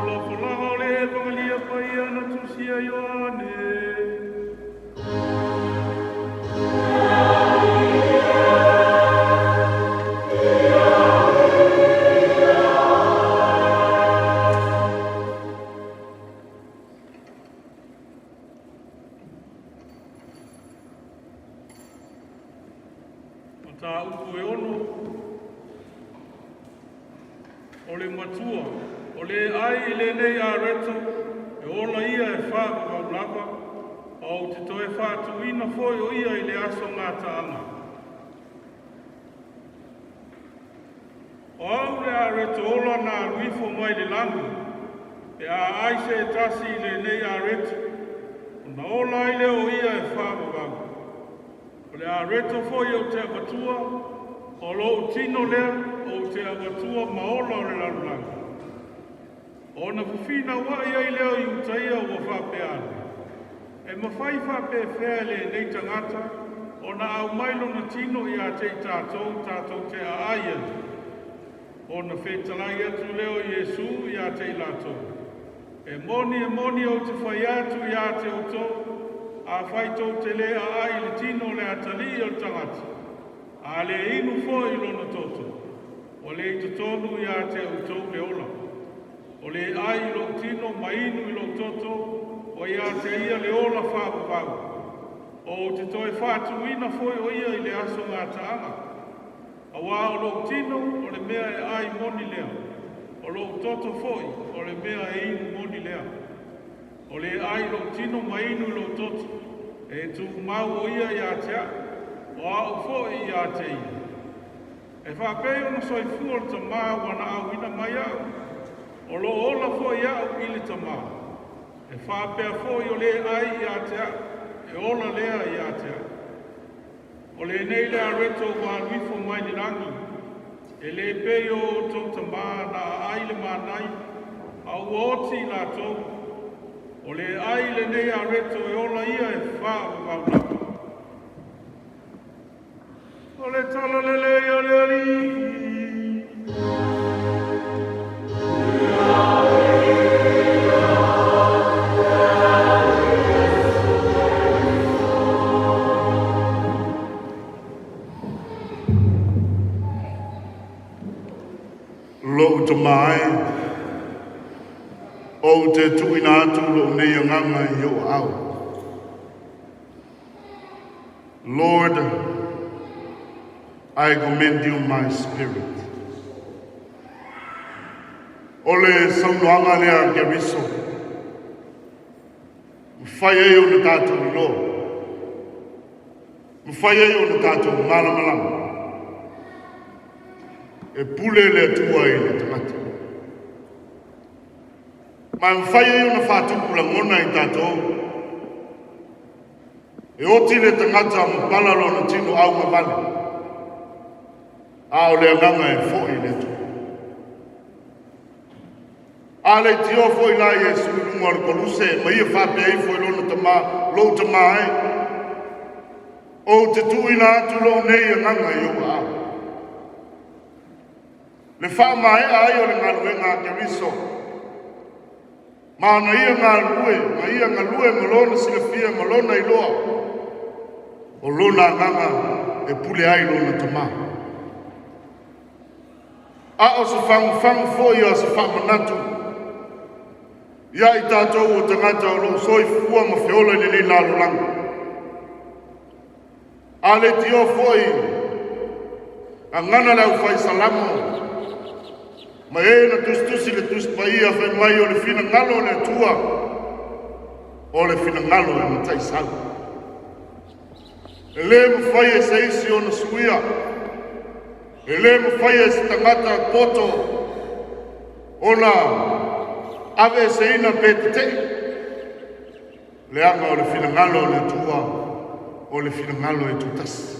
O la folaga o le Evagelia Paia na tusia e Ioane. Mataupu e ono, o le matua, o le ai i lenei areto, e ola ia e faavavau lava, a ou te toe faatuina foi o ia i le aso gataaga. O au le areto ola na alu ifo mai le lagi, pe a ai se tasi i lenei areto, ona ola ai lea o ia e faavavau. O le areto foi ou te avatua, o lou tino lea ou te avatua ma ola o le lalolagi. Ona fefinauai ai lea o Iutaia ua faapea ane, e mafai faapefea e lenei tagata ona aumai lona tino ia te i tatou, tatou te aai ai. Ona fetalai atu lea o Iesu ia te i latou, e moni, e moni ou te fai atu ia te outou, afai tou te le aai i le tino o le atalii o le tagata, a le inu foi i lona toto, ua le i totonu ia te outou le ola. O le ai i lou tino ma inu i lou toto, ua ia te ia le ola faavavau. Ou te toe faatuina foi o ia i le aso gataaga. Auā o lou tino o le mea e ai moni lea, o lou toto foi o le mea e inu moni lea. O le ai i lou tino ma inu i lou toto, e tumau o ia ia te au, o au foi ia te ia. E faapei ona soifua le Tamā ua na auina mai au, o lo o ola foi au i le Tamā. E faapea foi o le ai ia te au, e ola lea ia te au. O lenei le areto ua alu ifo mai le lagi, e le pei o outou tamā na aai le manai, a ua oti i latou. O le ai lenei areto e ola ia e faavavau lava. O le tala lelei a le Alii. Lou tamā e, ou te tuuina atu lou nei agaga i ou aao. Lord, I commend you my spirit. O le saunoaga lea a Keriso, mafai ai ona tatou iloa, mafai ai ona tatou malamalama, e pule le Atua i le tagata. Ma e mafai ai ona faatupu lagona i tatou. E oti le tagata ma pala lona tino augavale, a o le agaga e foi i le Atua. A le tio foi la Iesu i luga o le koluse ma ia faapea ifo i lona tamā, lou tamā e, ou te tuuina atu lou nei agaga i ou aao. Le faamaea ai o le galuega a Keriso, ma ona ia galulue, ma ia galue ma lona silafia ma lona iloa, o lona agaga e pule ai lona tamā. A o se fagufagu foi a o se faamanatu ia i tatou o tagata o loo soifua ma feola i lenei lalolagi. A le tio foi gagana le aufai salamo ma e na tusitusi le Tusi Paia fai mai o le finagalo o le Atua o le finagalo e mataisau. E le mafai e se isi ona suia, e le mafai e se tagata poto ona aveeseina pe tetee. Leaga o le finagalo o le Atua o le finagalo e tutasi.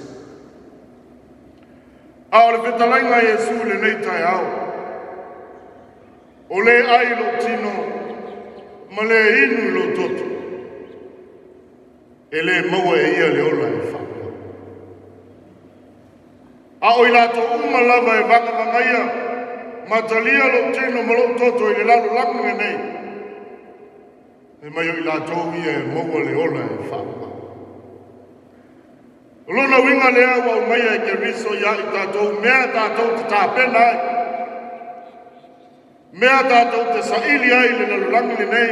A o le fetalaiga a Iesu i lenei taeao, o le ai lou tino ma le inu i lou toto, e lē maua e ia le ola e faapea. A o i latou uma lava e vagavagaia ma talia lou tino ma lou toto i le lalolagi lenei, e mai o i latou ia e maua le ola e faapea. O lona uiga lea ua aumaia e Keriso ia i tatou mea tatou te tapena ai, mea tatou te saili ai i le lalolagi lenei,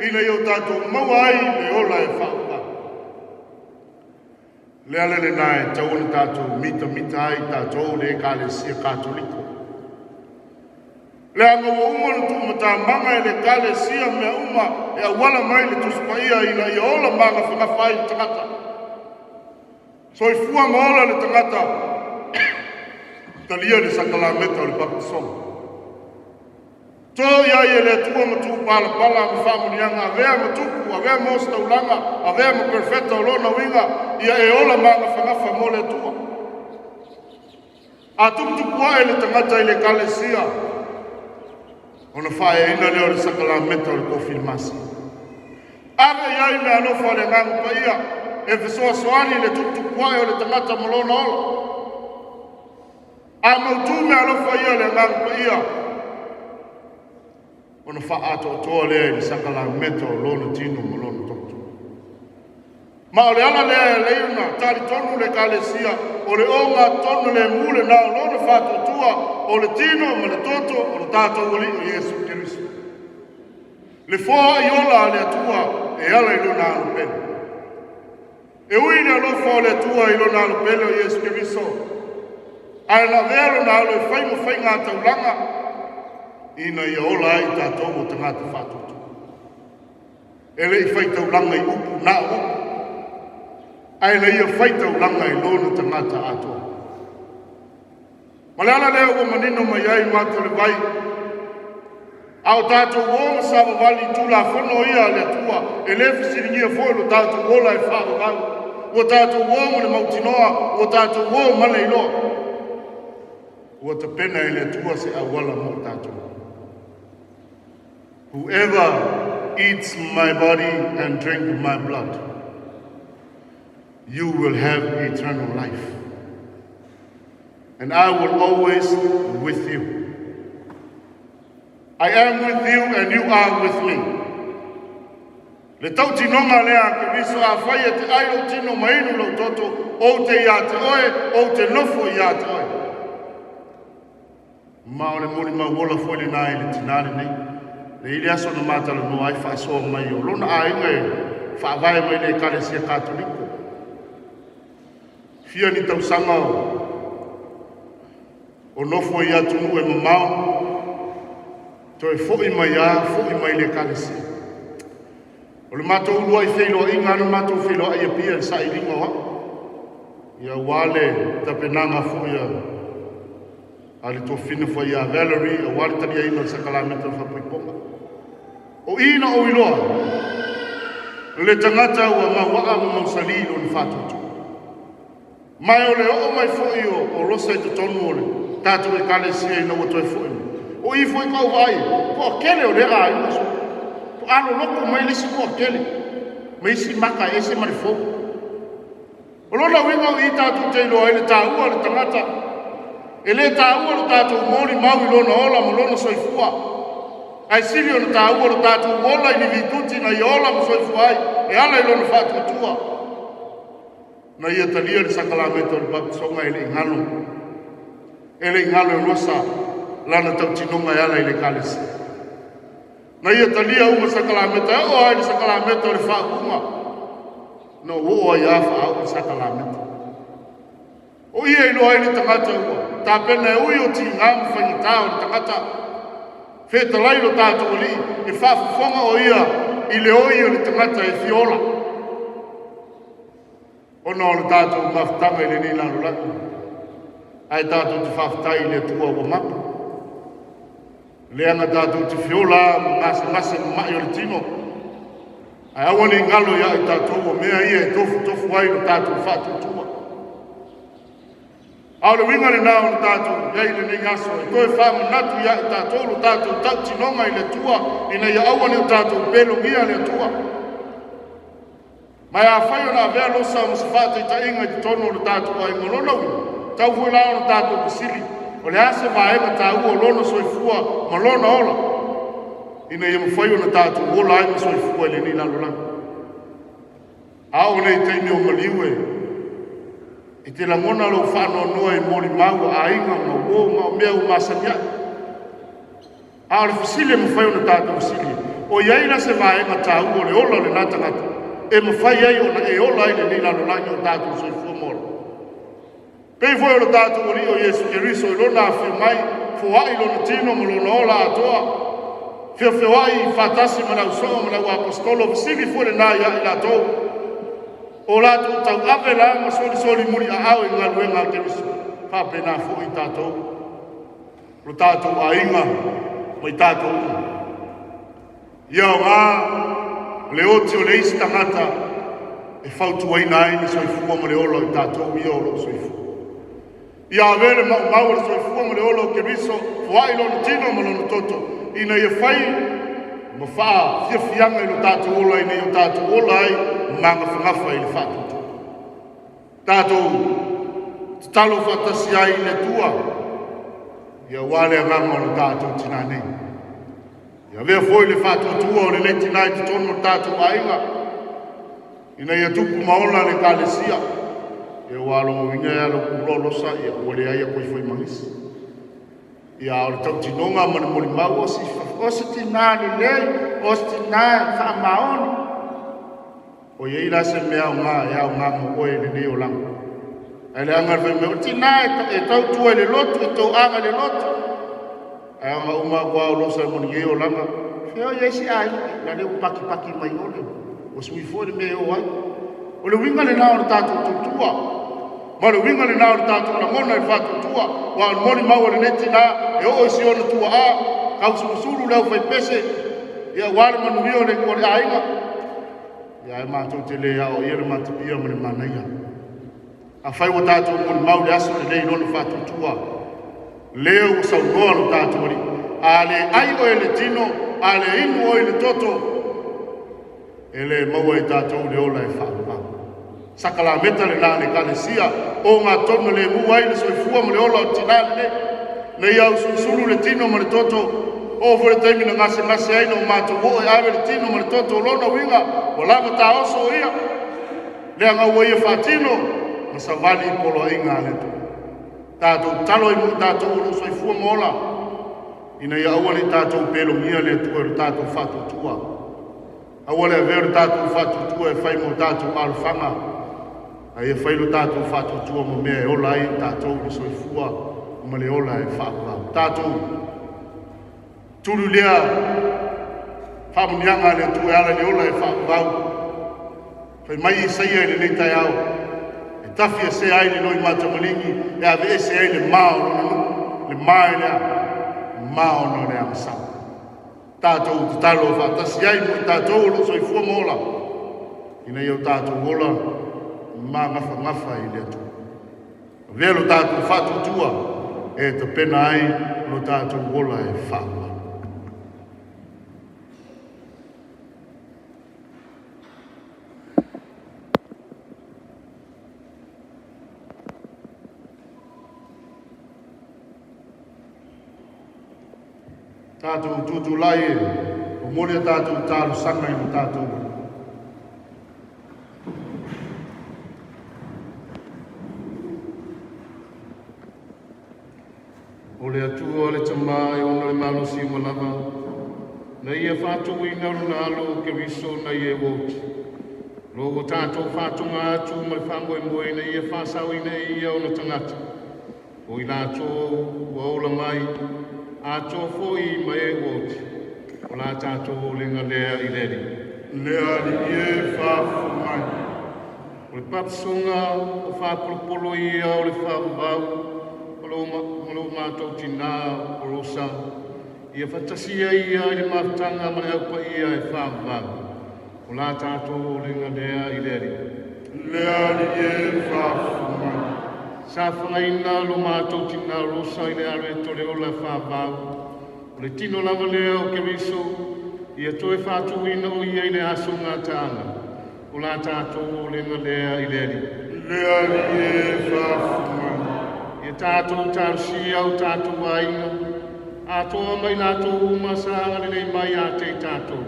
ina ia o tatou maua ai le ola e faavavau. Le ala lena e tatau ona tatou mitamita ai tatou le Ekalesia Katoliko. Leaga ua uma ona tuumatamaga e le Ekalesia mea uma e auala mai le Tusi Paia ina ia ola magafagafa ai le tagata. Soifua ma ola le tagata, talia le sakalameta o le baptisoga. To i ai e le Atua ma tuupalapala ma faamanuiaga, avea ma tupu, avea ma ositaulaga, avea ma perfeta o lona uiga, ia e ola magafagafa mo le Atua. A tuputupu ae le tagata i le Ekalesia, ona faaeaina lea o le sakalameta o le kofilimasi. Ave i ai le alofa o le Agaga Paia e fesoasoani i le tuputupu ae o le tagata ma lona ola. A mautu meaalofa ia le Agaga Paia, ona faaatoatoa lea i le sakalameta o lona tino ma lona toto. Ma o le ala lea e alai ona talitonu le Ekalesia o le ogatotonu lemu lena o lona faatuatua o le tino ma le toto o le tatou Alii o Iesu Keriso. Le foai ola a le Atua e ala i lona alopele. E ui i le alofa o le Atua i lona alopele o Iesu Keriso, ae na avea lona alo e fai ma faiga taulaga ina ia ola ai tatou o tagata faatuatua. E le i faitaulaga i upu na o upu, ae na ia faitaulaga i lona tagata atoa. Ma le ala lea ua manino mai ai mata o le vai, a o tatou o ma savavali i Tulafono ia a le Atua, e lē fesiligia foi lo tatou ola e faavavau. Ua tatou o ma le mautinoa, ua tatou o ma le iloa, ua tapena e le Atua se auala mo tatou. Whoever eats my body and drink my blood, you will have eternal life, and I will always with you. I am with you and you are with me. Le tautinoga lea a Keriso, afai e te ai lou tino ma inu lou toto, ou te ia te oe, ou te nofo ia te oe. Ma o le molimau ola foi lenā i le tinā lenei. Le i le aso na matalanoa ai faasoa mai o lona aiga e faavae mai le Ekalesia Katoliko. Fia ni tausaga o nofo i atunuu e mamao, toe foi mai a, foi mai le Ekalesia. O le matou uluai feiloaiga na matou feiloai Apia i le sailiga o au. Ia ua le tapenaga foi a le tofina foi ia Valerie, aua le taliaina o le sakalameta o le faapaipoga. O i na ou iloa, le tagata ua mauaa ma mausali lona faatuatua. Ma o le oo mai foi o Losa i totonu o le tatou Ekalesia ina ua toe foi mai. O i foi kau vaai, toatele o lea aiga so. To aloloko mai le isi toatele, ma isi maka e ese ma le fou. O lona uiga o i tatou te iloa ai le taua o le tagata. E lē taua lo tatou molimau i lona ola ma lona soifua, ae sili ona taua lo tatou ola i ni vituti na ia ola ma soifua ai e ala i lona faatuatua. Na ia talia le sakalameta o le baptisoga e le i galo. E le i galo e Losa lana tautinoga e ala i le Ekalesia. Na ia talia uma sakalameta e oo ai le sakalameta o le faauuga. Na ou oo ai a faauu le sakalameta. O ia iloa ai le tagata ua tapena e ui o tigā ma faigata o le tagata fetalai lo tatou Alii e faafofoga o ia i le oi o le tagata e fiola. Ona o le tatou mafutaga i lenei lalolagi, ae tatou te faafetai i le Atua ua mapu. Leaga tatou te feola ma gasegase ma mai o le tino, ae aua ne i galo ia i tatou o mea ia e tofutofu ai lo tatou faatuatua. A o le uiga lenā o le tatou i ai i lenei aso e toe faamanatu ia i tatou lo tatou tautinoga i le Atua ina ia aua ne i o tatou pelogia le Atua. Ma e afai ona avea Losa ma se faataitaiga i totonu o le tatou aiga, o lona uiga, tatau foi la ona tatou fesili, o le a se vaega taua o lona soifua ma lona ola ina ia mafai ona tatou ola ai ma soifua i lenei lalolagi. A oo nei i taimi o maliu e te lagona lou faanoanoa i molimau a aiga ma uo ma mea ua masani ai. A o le fesili e mafai ona tatou fesili, o i ai la se vaega taua o le ola o lena tagata e mafai ai ona e ola ai i lenei lalolagi o tatou soifua ma ola? Pei foi o le tatou Alii o Iesu Keriso i lona afio mai, foai lona tino ma lona ola atoa, feofeoai faatasi ma le ausoo ma le auaposetolo, fesili foi lena ia i latou, o latou tauave la ma solisoli muliaao i galuega a Keriso, faapena foi i tatou, lo tatou aiga ma i tatou uma. Ia aoga le oti o le isi tagata e fautuaina ai le soifua ma le ola o i tatou ia o loo soifua. Ia ave le maumau o le soifua ma le ola o Keriso, foai lona tino ma lona toto, ina ia fai ma faafiafiaga i lo tatou ola, ina ia o tatou ola ai magafagafa i le faatuatua. Tatou tatalo faatasi ai i le Atua, ia aua le agaga o le tatou tinā nei. Ia avea foi le faatuatua o lenei tinā i totonu o le tatou aiga, ina ia tupu ma ola le Ekalesia. Ia ua logoina e alo puloa losa ia ua leai a koe foi mangisi. Ia o le tautinoga ma le molimau o si o si tinā lelei, o si tinā e faamaoni. O iai la se mea aoga e aoga mo oe i lenei olaga. Ae leaga le fai mai o tinā e tautua i le lotu, e toaga i le lotu. Ae ona uma atu lava o losa e moni nei olaga. Fea o i ai si aiga, la le ua pakipaki mai ole. Ua sui foi le mea e o ai. O le uiga lenā o le tatou tautua. Ma o le uiga lenā o le tatou lagona i le faatuatua. Ua o le molimau a lenei tinā e oo i si ona tuaa, tausulusulu le aufaipese, ia aua le manuia o le aiga. Ia ae matou te le aoaia le matapia ma le manaia. Afai ua tatou molimau le aso lenei i lona faatuatua, lea ua saunoa lo tatou Alii, a le ai oe i le tino, a le inu oe i le toto, e le maua i tatou le ola e faavavau. Sakalameta lenā le Ekalesia o gatonu le mu ai le soifua ma le ola o le tinā lenei. Na ia ausulusulu le tino ma le toto, oo foi le taimi na gasegase ai na o matou oo e ave le tino ma le toto o lona uiga ua lava taoso o ia. Leaga ua ia faatino ma savali i poloaiga a le Atua. Tatou tatalo ai mo i tatou o lo o soifua ma ola, ina ia aua ne i tatou pelogia le Atua i lo tatou faatuatua. Aua le avea o le tatou faatuatua e fai mo tatou alofaga, a ia fai lo tatou faatuatua ma mea e ola ai i tatou le soifua ma le ola e faavavau. Tatou tulu lea faamuniaga a le Atua e ala i le ola e faavavau. Fai mai Isaia i lenei taeao, e tafi asea ai le loi matamaligi, e aveese ai le ma o lona nuu, le ma e lea, ma ona o le agasala. Tatou tatalo faatasi ai mo i tatou o lo o soifua ma ola, ina ia o tatou ola magafagafa i le Atua. Avea lo tatou faatuatua e tapena ai lo tatou ola e faavavau. Tatou tutulai e momoli a tatou talosaga i lo tatou Alii. O le Atua le Tamā e ona le malosi uma lava, na ia faatuina lona alo o Keriso na ia e oti. Lo ua tatou faatoga atu ma le faamoemoe ina ia faasaoina e ia ona tagata. O i latou ua ola mai, atoa foi ma e ua oti. O la tatou olega lea i le Alii. Le Alii e faafofoga mai. O le papasoga o faapolopolo ia o le faavavau o lo matou tinā o Rosa, ia faatasia ia i le mafutaga ma le aupaia e faavavau. O la tatou olega lea i le Alii. Le Alii e faafofoga mai. Sa fagaina lo mātou tina rosa i le alo e tole ola whāvau. O le tino lava lea o Keriso, ia toe whātuina o ia i le aso ngā tānga. O la tātou o lenga lea i le ali. Le ali e whaafunga. Ia tātou talusia o tātou aiga, a toa mai lātou uma sa agalelei mai a te tātou.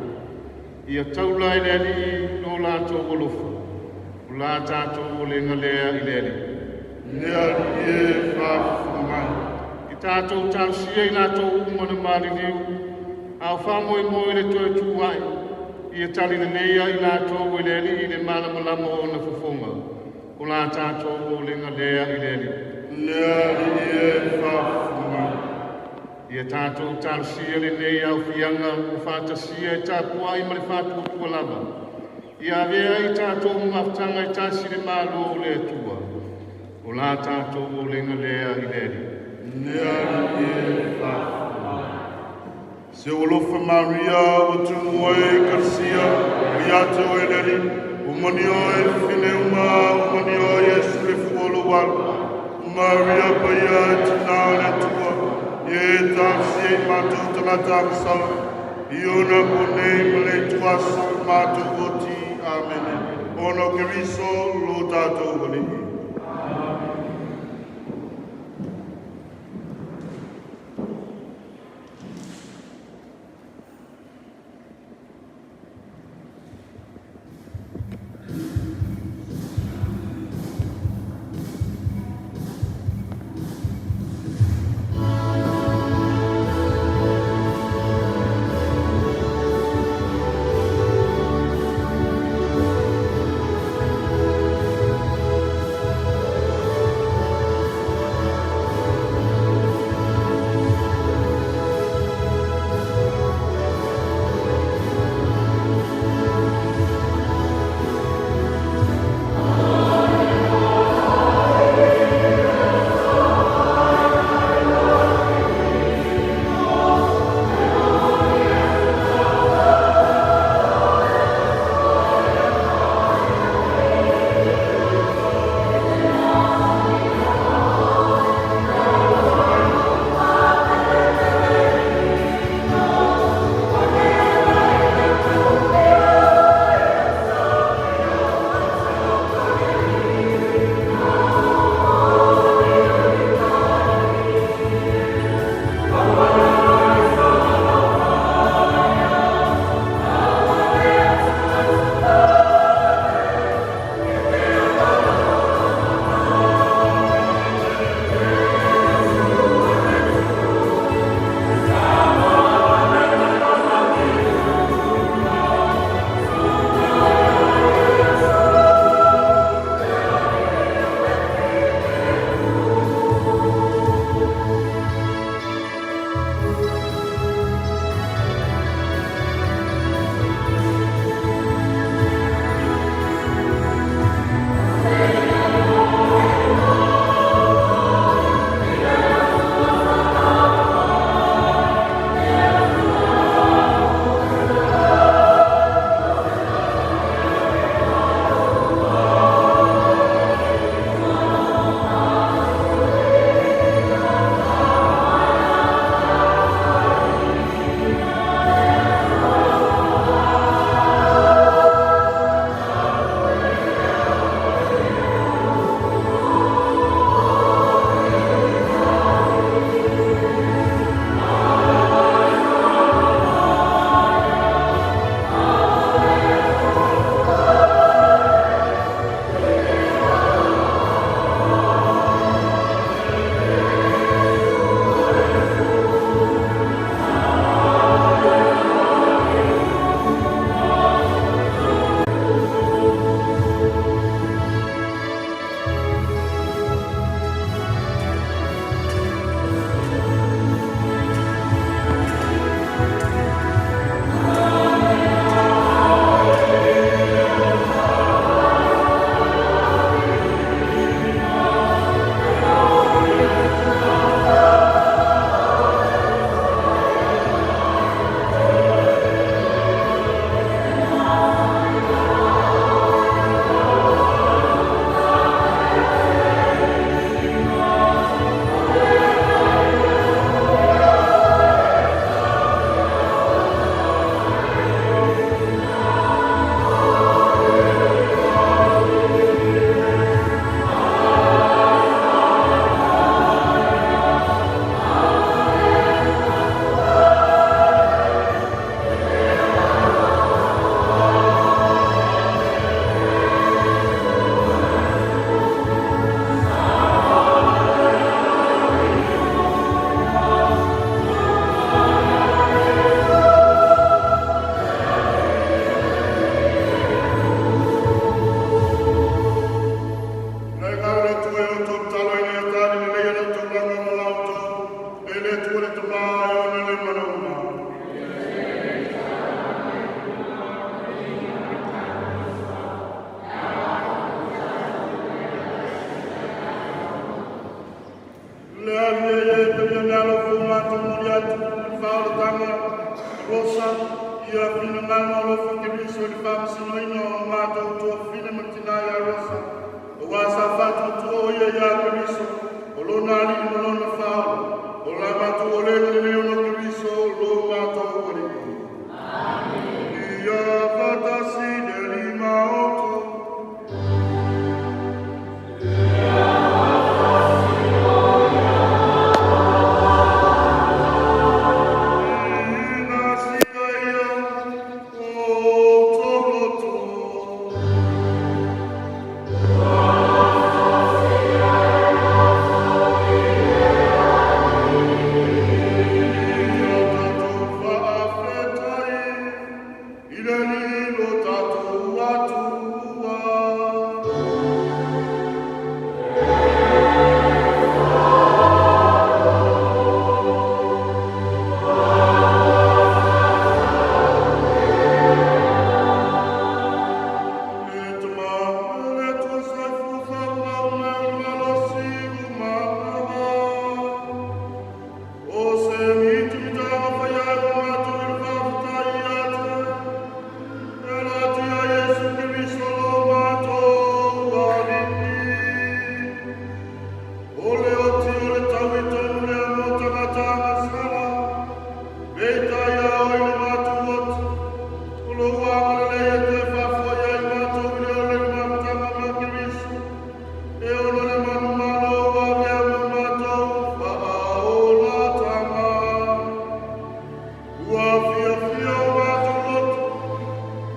Ia taula i le ali lo lātou alofa. O la tātou o lenga lea i le ali. Le ali e whaafunga mai. I tātou talusia i lātou uma na maliliu, a o whamoe moe le toe tūai, ia tali leleia i lātou e le ali i le malamalama o na fofonga. O la tātou o lenga lea i le ali. Le ali e whaafunga mai. Ia tātou talusia le nei au fianga o whātasia e tāpua i ma le whātuatua lava. Ia avea i tātou maftanga i tasi le malo o le atua. O la tātou o lenga lea i le ali. Le ali e whaafunga mai. Se olofa Maria o tumu e karsia, o ia te o eleli, o mani o e whine uma, o mani o Yesu le fuolo walu. Maria paia e tina o le tua, e tāsi e mātou tangata masala, i ona pone ma le tua so mātou oti. Amene. Ono Keriso lo tātou wali. Thank Paia ia Keriso, o lona Alii ma lona Faaola. O la matou olega lenei ona o Keriso lo matou Alii. Ia faatasi le Alii ma outou. Ina sitaia o outou loto. Ia tatou faafetai i le Alii lo tatou Atua. Le Tama ma le Atua soifua faauuga o le malosi uma. O se mitamitanga faia e o matou i le faafetai ia te oe, e ala atu ia Iesu Keriso lo matou Alii. O le oti o le tau i tonu lea mo tagata agasala, peitai a oe i le matou oti, o lou agalelei e toe faafo'i ai matou i le ola i le mafutaga ma Keriso, e ono le manumalo ua avea mo matou faaolataga. Ua fiafia o matou loto,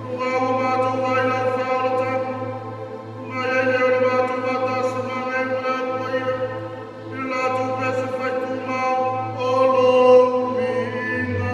luga ua matou vaai i lau faaolataga, mai ai lea o le matou faatasimaga e ma le Au Paia, i le latou pese faitumau o lou viiga.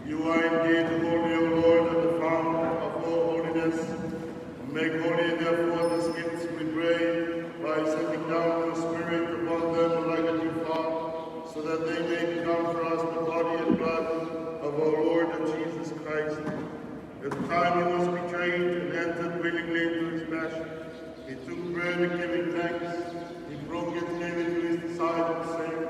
You are indeed holy, O Lord, and the fount of all holiness. Make holy, therefore, these gifts, we pray, by sending down your Spirit upon them like a dewfall, so that they may become for us the body and blood of our Lord Jesus Christ. At the time he was betrayed and entered willingly into his passion, he took bread and giving thanks, he broke it and gave it to his disciples, saying,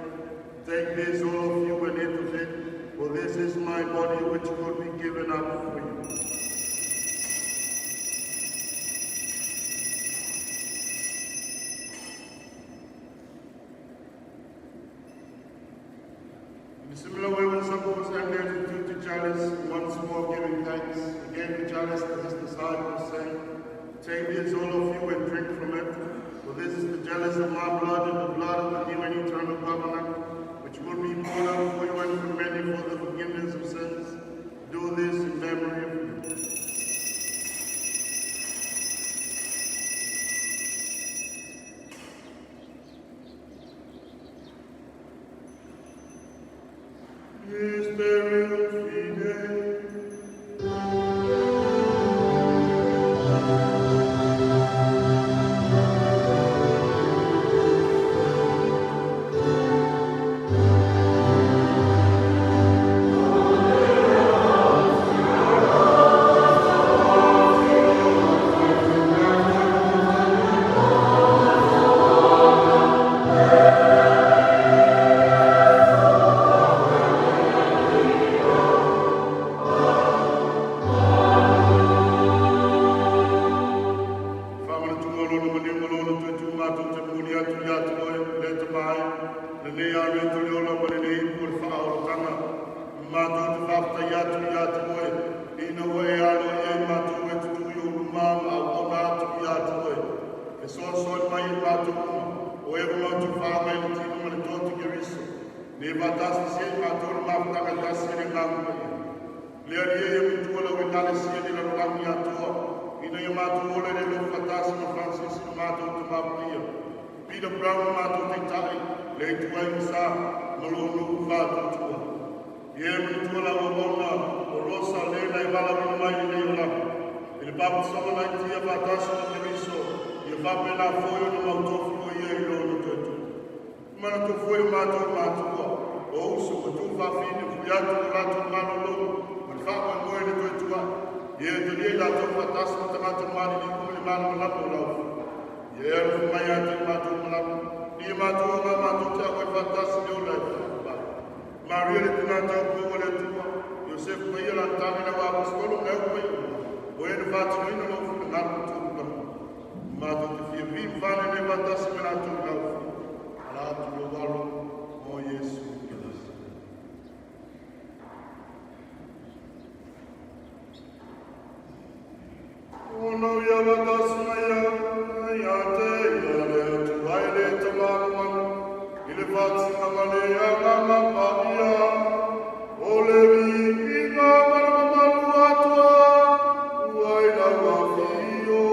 Take this, all of you, and eat of it, for this is my body which will be given up for you. In a similar way, when supper was ended, he took the chalice, once more giving thanks, he gave the chalice to his disciples, saying, Take this, all of you, and drink from it, for this is the chalice of my blood, and the blood of the new and eternal covenant, which will be poured out for you and for many for the forgiveness of sins. Do this in memory of me. Mysterium Fidei. te oe, ina ua e alo i ai mātou e tutu i o luma ma au ona atu i a te oe. E soa mai i mātou uma, o e mau tu wha mai le tino ma le tōti Keriso. Ne wātasi se i mātou le mafutanga tasi le ngangu mai. Le ali e ia mutua lau e kalesia ni lalolagi atoa, ina ia mātou ole le lofu fatasi ma Francis na mātou te mapuia. Peter Brown na mātou te tai, le itu ai masa, ma lo nu whātutua. Ia e mutua lau ona, o Rosa le na i wala wina mai le nei o lapa. I le papu soma na tia whātasi ma Keriso, ia whape nā foi o na mautofu o ia i lono toetu. Mana tō foi o mātou mātua, o usu, o tū whawhine, fui atu o rātou malo logo, ma le whaapoi moe le toetua. Ia e talia i lātou whātasi ma tangata mani ni kume le mana malama o lau. Ia e alu mai a te mātou malama, ni e mātou o ngā mātou te awa i whātasi le ola e whāpai. Maria le tina tau pō o le atua, Yosef Paia la tāne na wā apostolo me au pai uma, o e na whātinoina lau funa ngālu tū kama. Mātou te fia vi mwhane ne whātasi me rātou lau fi. Ala atu lo walo o Yesu Keriso. O nau ia whātasi mai ia, ia te ia le atu ai le tamanu manu, i le whātinga male a ngā mapa ia, o le vi i ngā marama malu atoa, ua i lau awhio,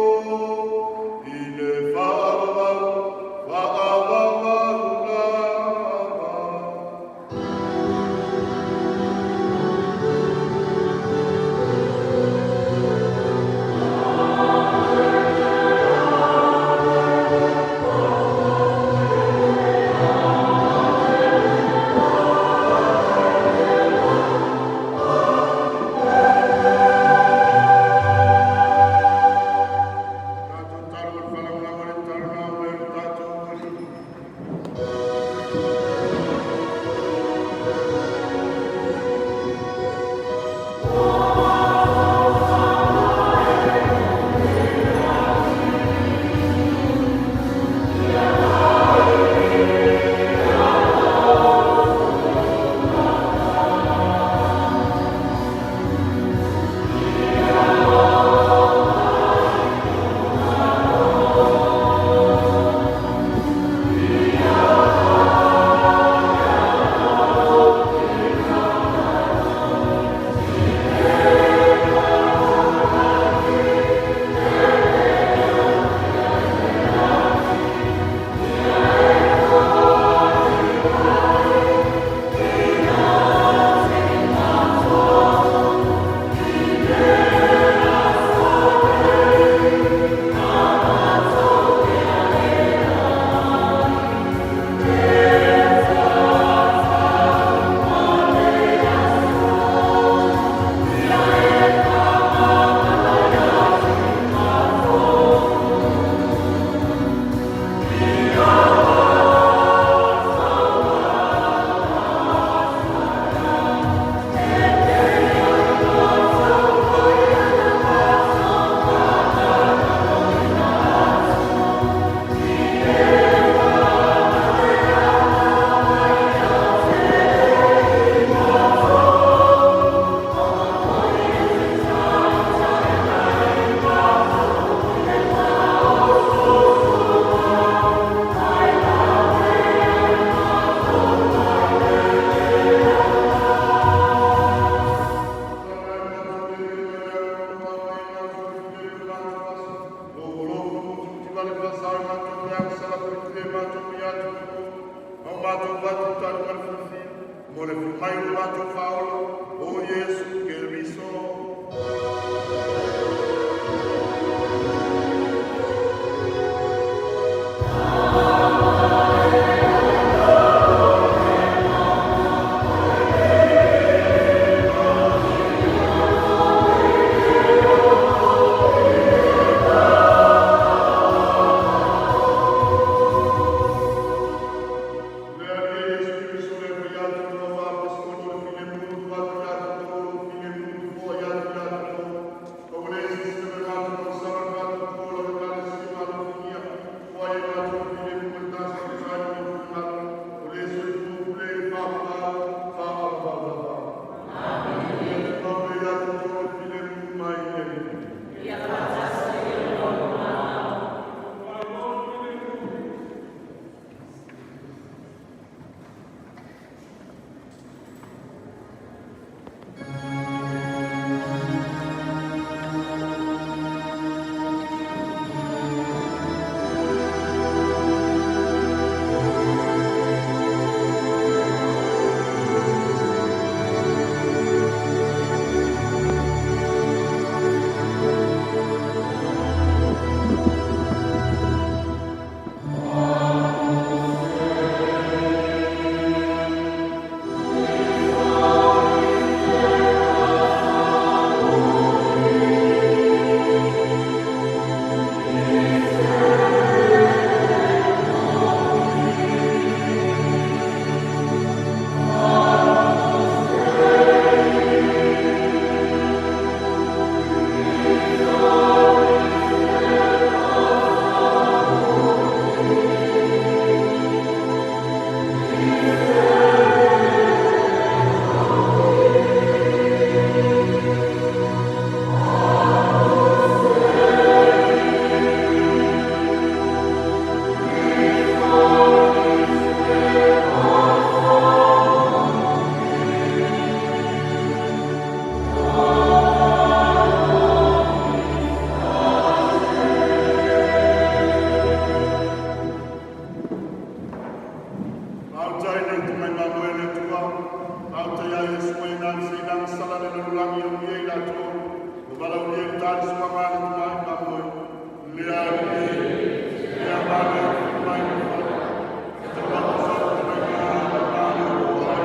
i le whaawawau, whaawawau lava. sa le suaga le tamai mamoe, le alii, le amalo mai le fale, e tapato sa le le malo o ai.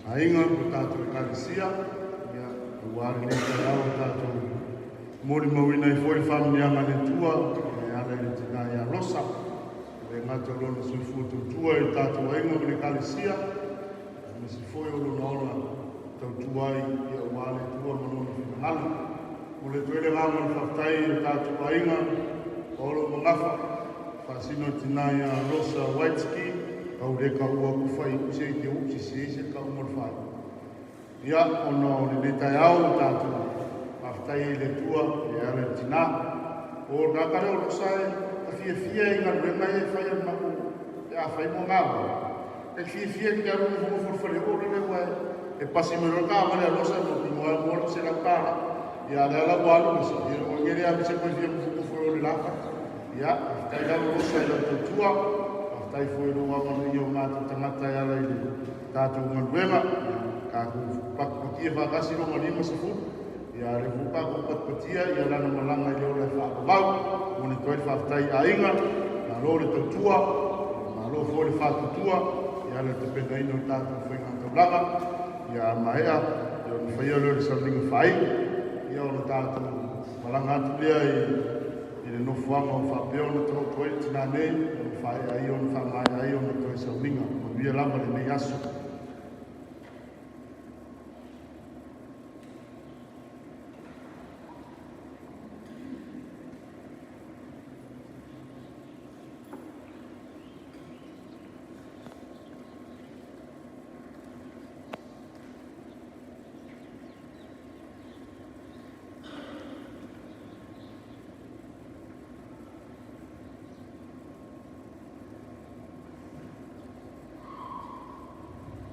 Aiga ma tatou Ekalesia, ia, aua lenei taeao o tatou molimauina ai foi le faamanuiaga a le Atua e ala i le tina ia Rosa. E le gata o lona soifua tautua i le tatou aiga ma le Ekalesia, aemaise foi o lona ola tautua ai ia aua le Atua ma lona finagalo. Mo le toe le agaga o le faafetai i le tatou aiga o lo o magafa, faasino i tina ia Rosa Waitski, kau le kaua ku fai se i te usi se se ka uma le fai. Ia, ona o lenei taeao o tatou faafetai ai i le Atua e ala i le tina. O le tagata lea o Rosa e fiafia i galuega ia e fai a le matou pe a fai mo gawa. E fiafia ki te alu nofonofo i le faleoo lele ua e pasi mai loa le taavale a Rosa e mautinoa ai mo lau $100. Ia a lea la ua alu ese, ia ua ngele lava se koe fia nofonofo i o le la fale. Ia, faafetai lava Rosa i lau tautua, faafetai foi i lou amanaia o matou tagata e ala i le tatou galuega. Ia, tatou patipatia faatasi Roma 50, ia a lea foi ua tatou patipatia ia lana malaga i le ola e faavavau. Momoli atu ai le faafetai i aiga, malo le tautua, malo foi le faatuatua, ia ala i le tapenaina o le tatou faiga taulaga. Ia a maea, ia ona faia lea o le sauniga faaiu, ia ona tatou malaga atu lea i le nofoaga o faapea ona taoto ai le tina nei, ona faaea ai ona faamaea ai ona toe sauniga. Manuia lava lenei aso.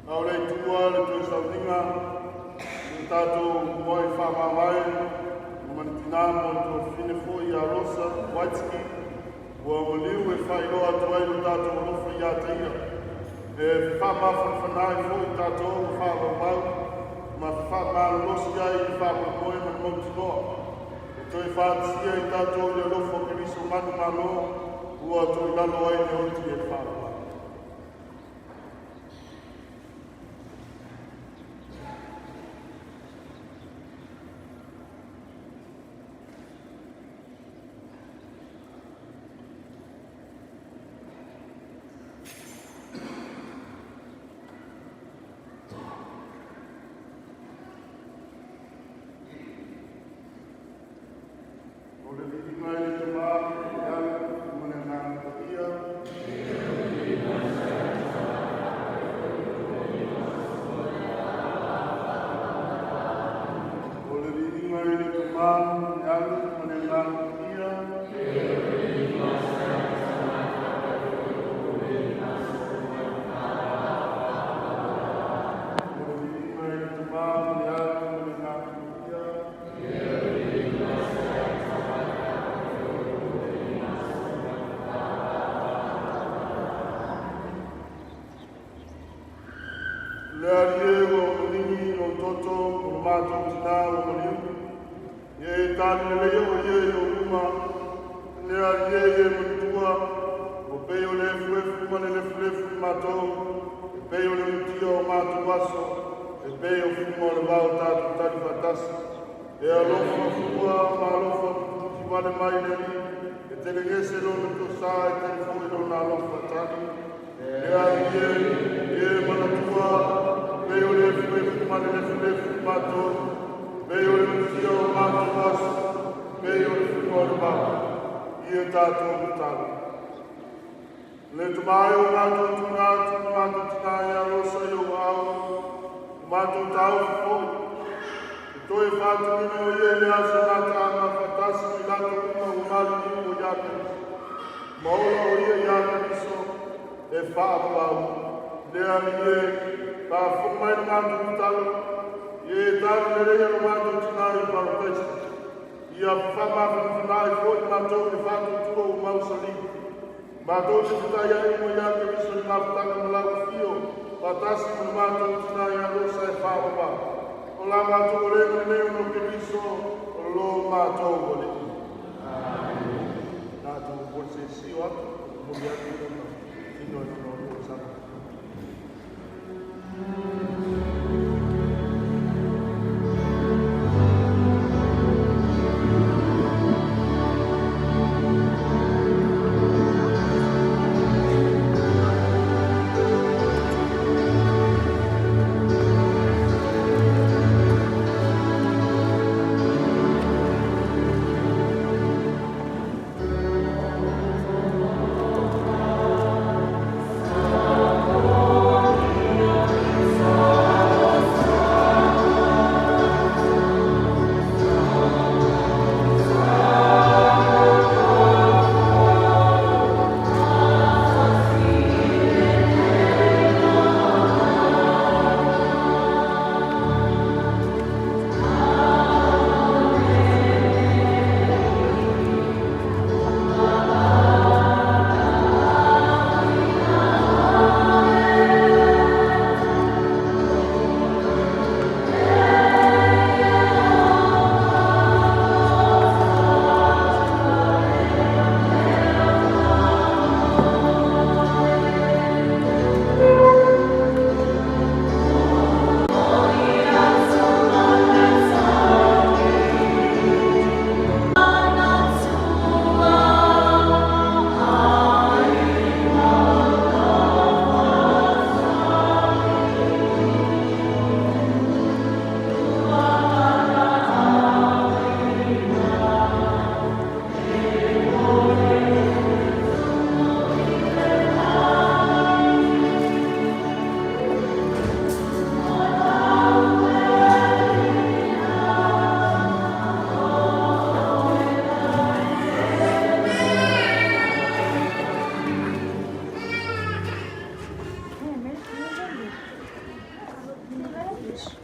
A o le Atua le toe sauniga o tatou muai faamavae ma le tina mo le tuafafine foi ia Rosa Waitski ua maliu e faailoa atu ai lo tatou alofa ia te ia. E faamafanafana ai foi tatou ma faavauvau ma faamalolosi ai i le faamoemoe ma le mautinoa. E toe faatasia i tatou i le alofa o Keriso manumalo ua toilalo ai le oti e le faavavau. O le viiga i le Tama, le Ala ma le Agaga Paia. O le viiga i le Tama, le Ala ma le Agaga Paia. O le viiga i le Tama, le Ala ma le Agaga Paia. Le Alii e ua maligi lou toto mo le matou tina ua maliu. Ia e tali lelei o ia i ou luma. Le Alii e ia e manatua, ua pei o le efuefu ma le lefulefu i matou, e pei o le mutia o matou aso, e pei o fuma o le vao tatou tali faatasi. E alofa fua ma alofa putiputi vale mai le Alii, e telegese lona tosa, e tele foi lona alofa tali. Le Alii e, ia e manatua, pei o le efuefu ma le lefulefu i matou, pei o le mutia o matou aso, pei o le fuma o le vao. Ia tatou tatalo. Le Tama e o matou tuuina atu le matou tina ia Rosa i ou aao, o matou taofi foi. E toe faatuina o ia i le aso gataaga faatasi ma i latou uma ua maliliu o ia Keriso. Ma ola o ia iā Keriso e faavavau. Le Alii e, faafofoga mai le matou tatalo, ia e tali lelei lo matou tina i Parataiso. Ia faamafanafana ai foi matou i le faatuatua ua mausali. Matou te fetaiai uma ia Keriso i le mafutaga ma lau afio, faatasi ma le matou tina ia Rosa e faavavau. O la matou olega lenei ona o Keriso, o lo matou Alii. Amene. Tatou momoli se sio atu, momoli atu lona tino i lona olua i Samoa. Service.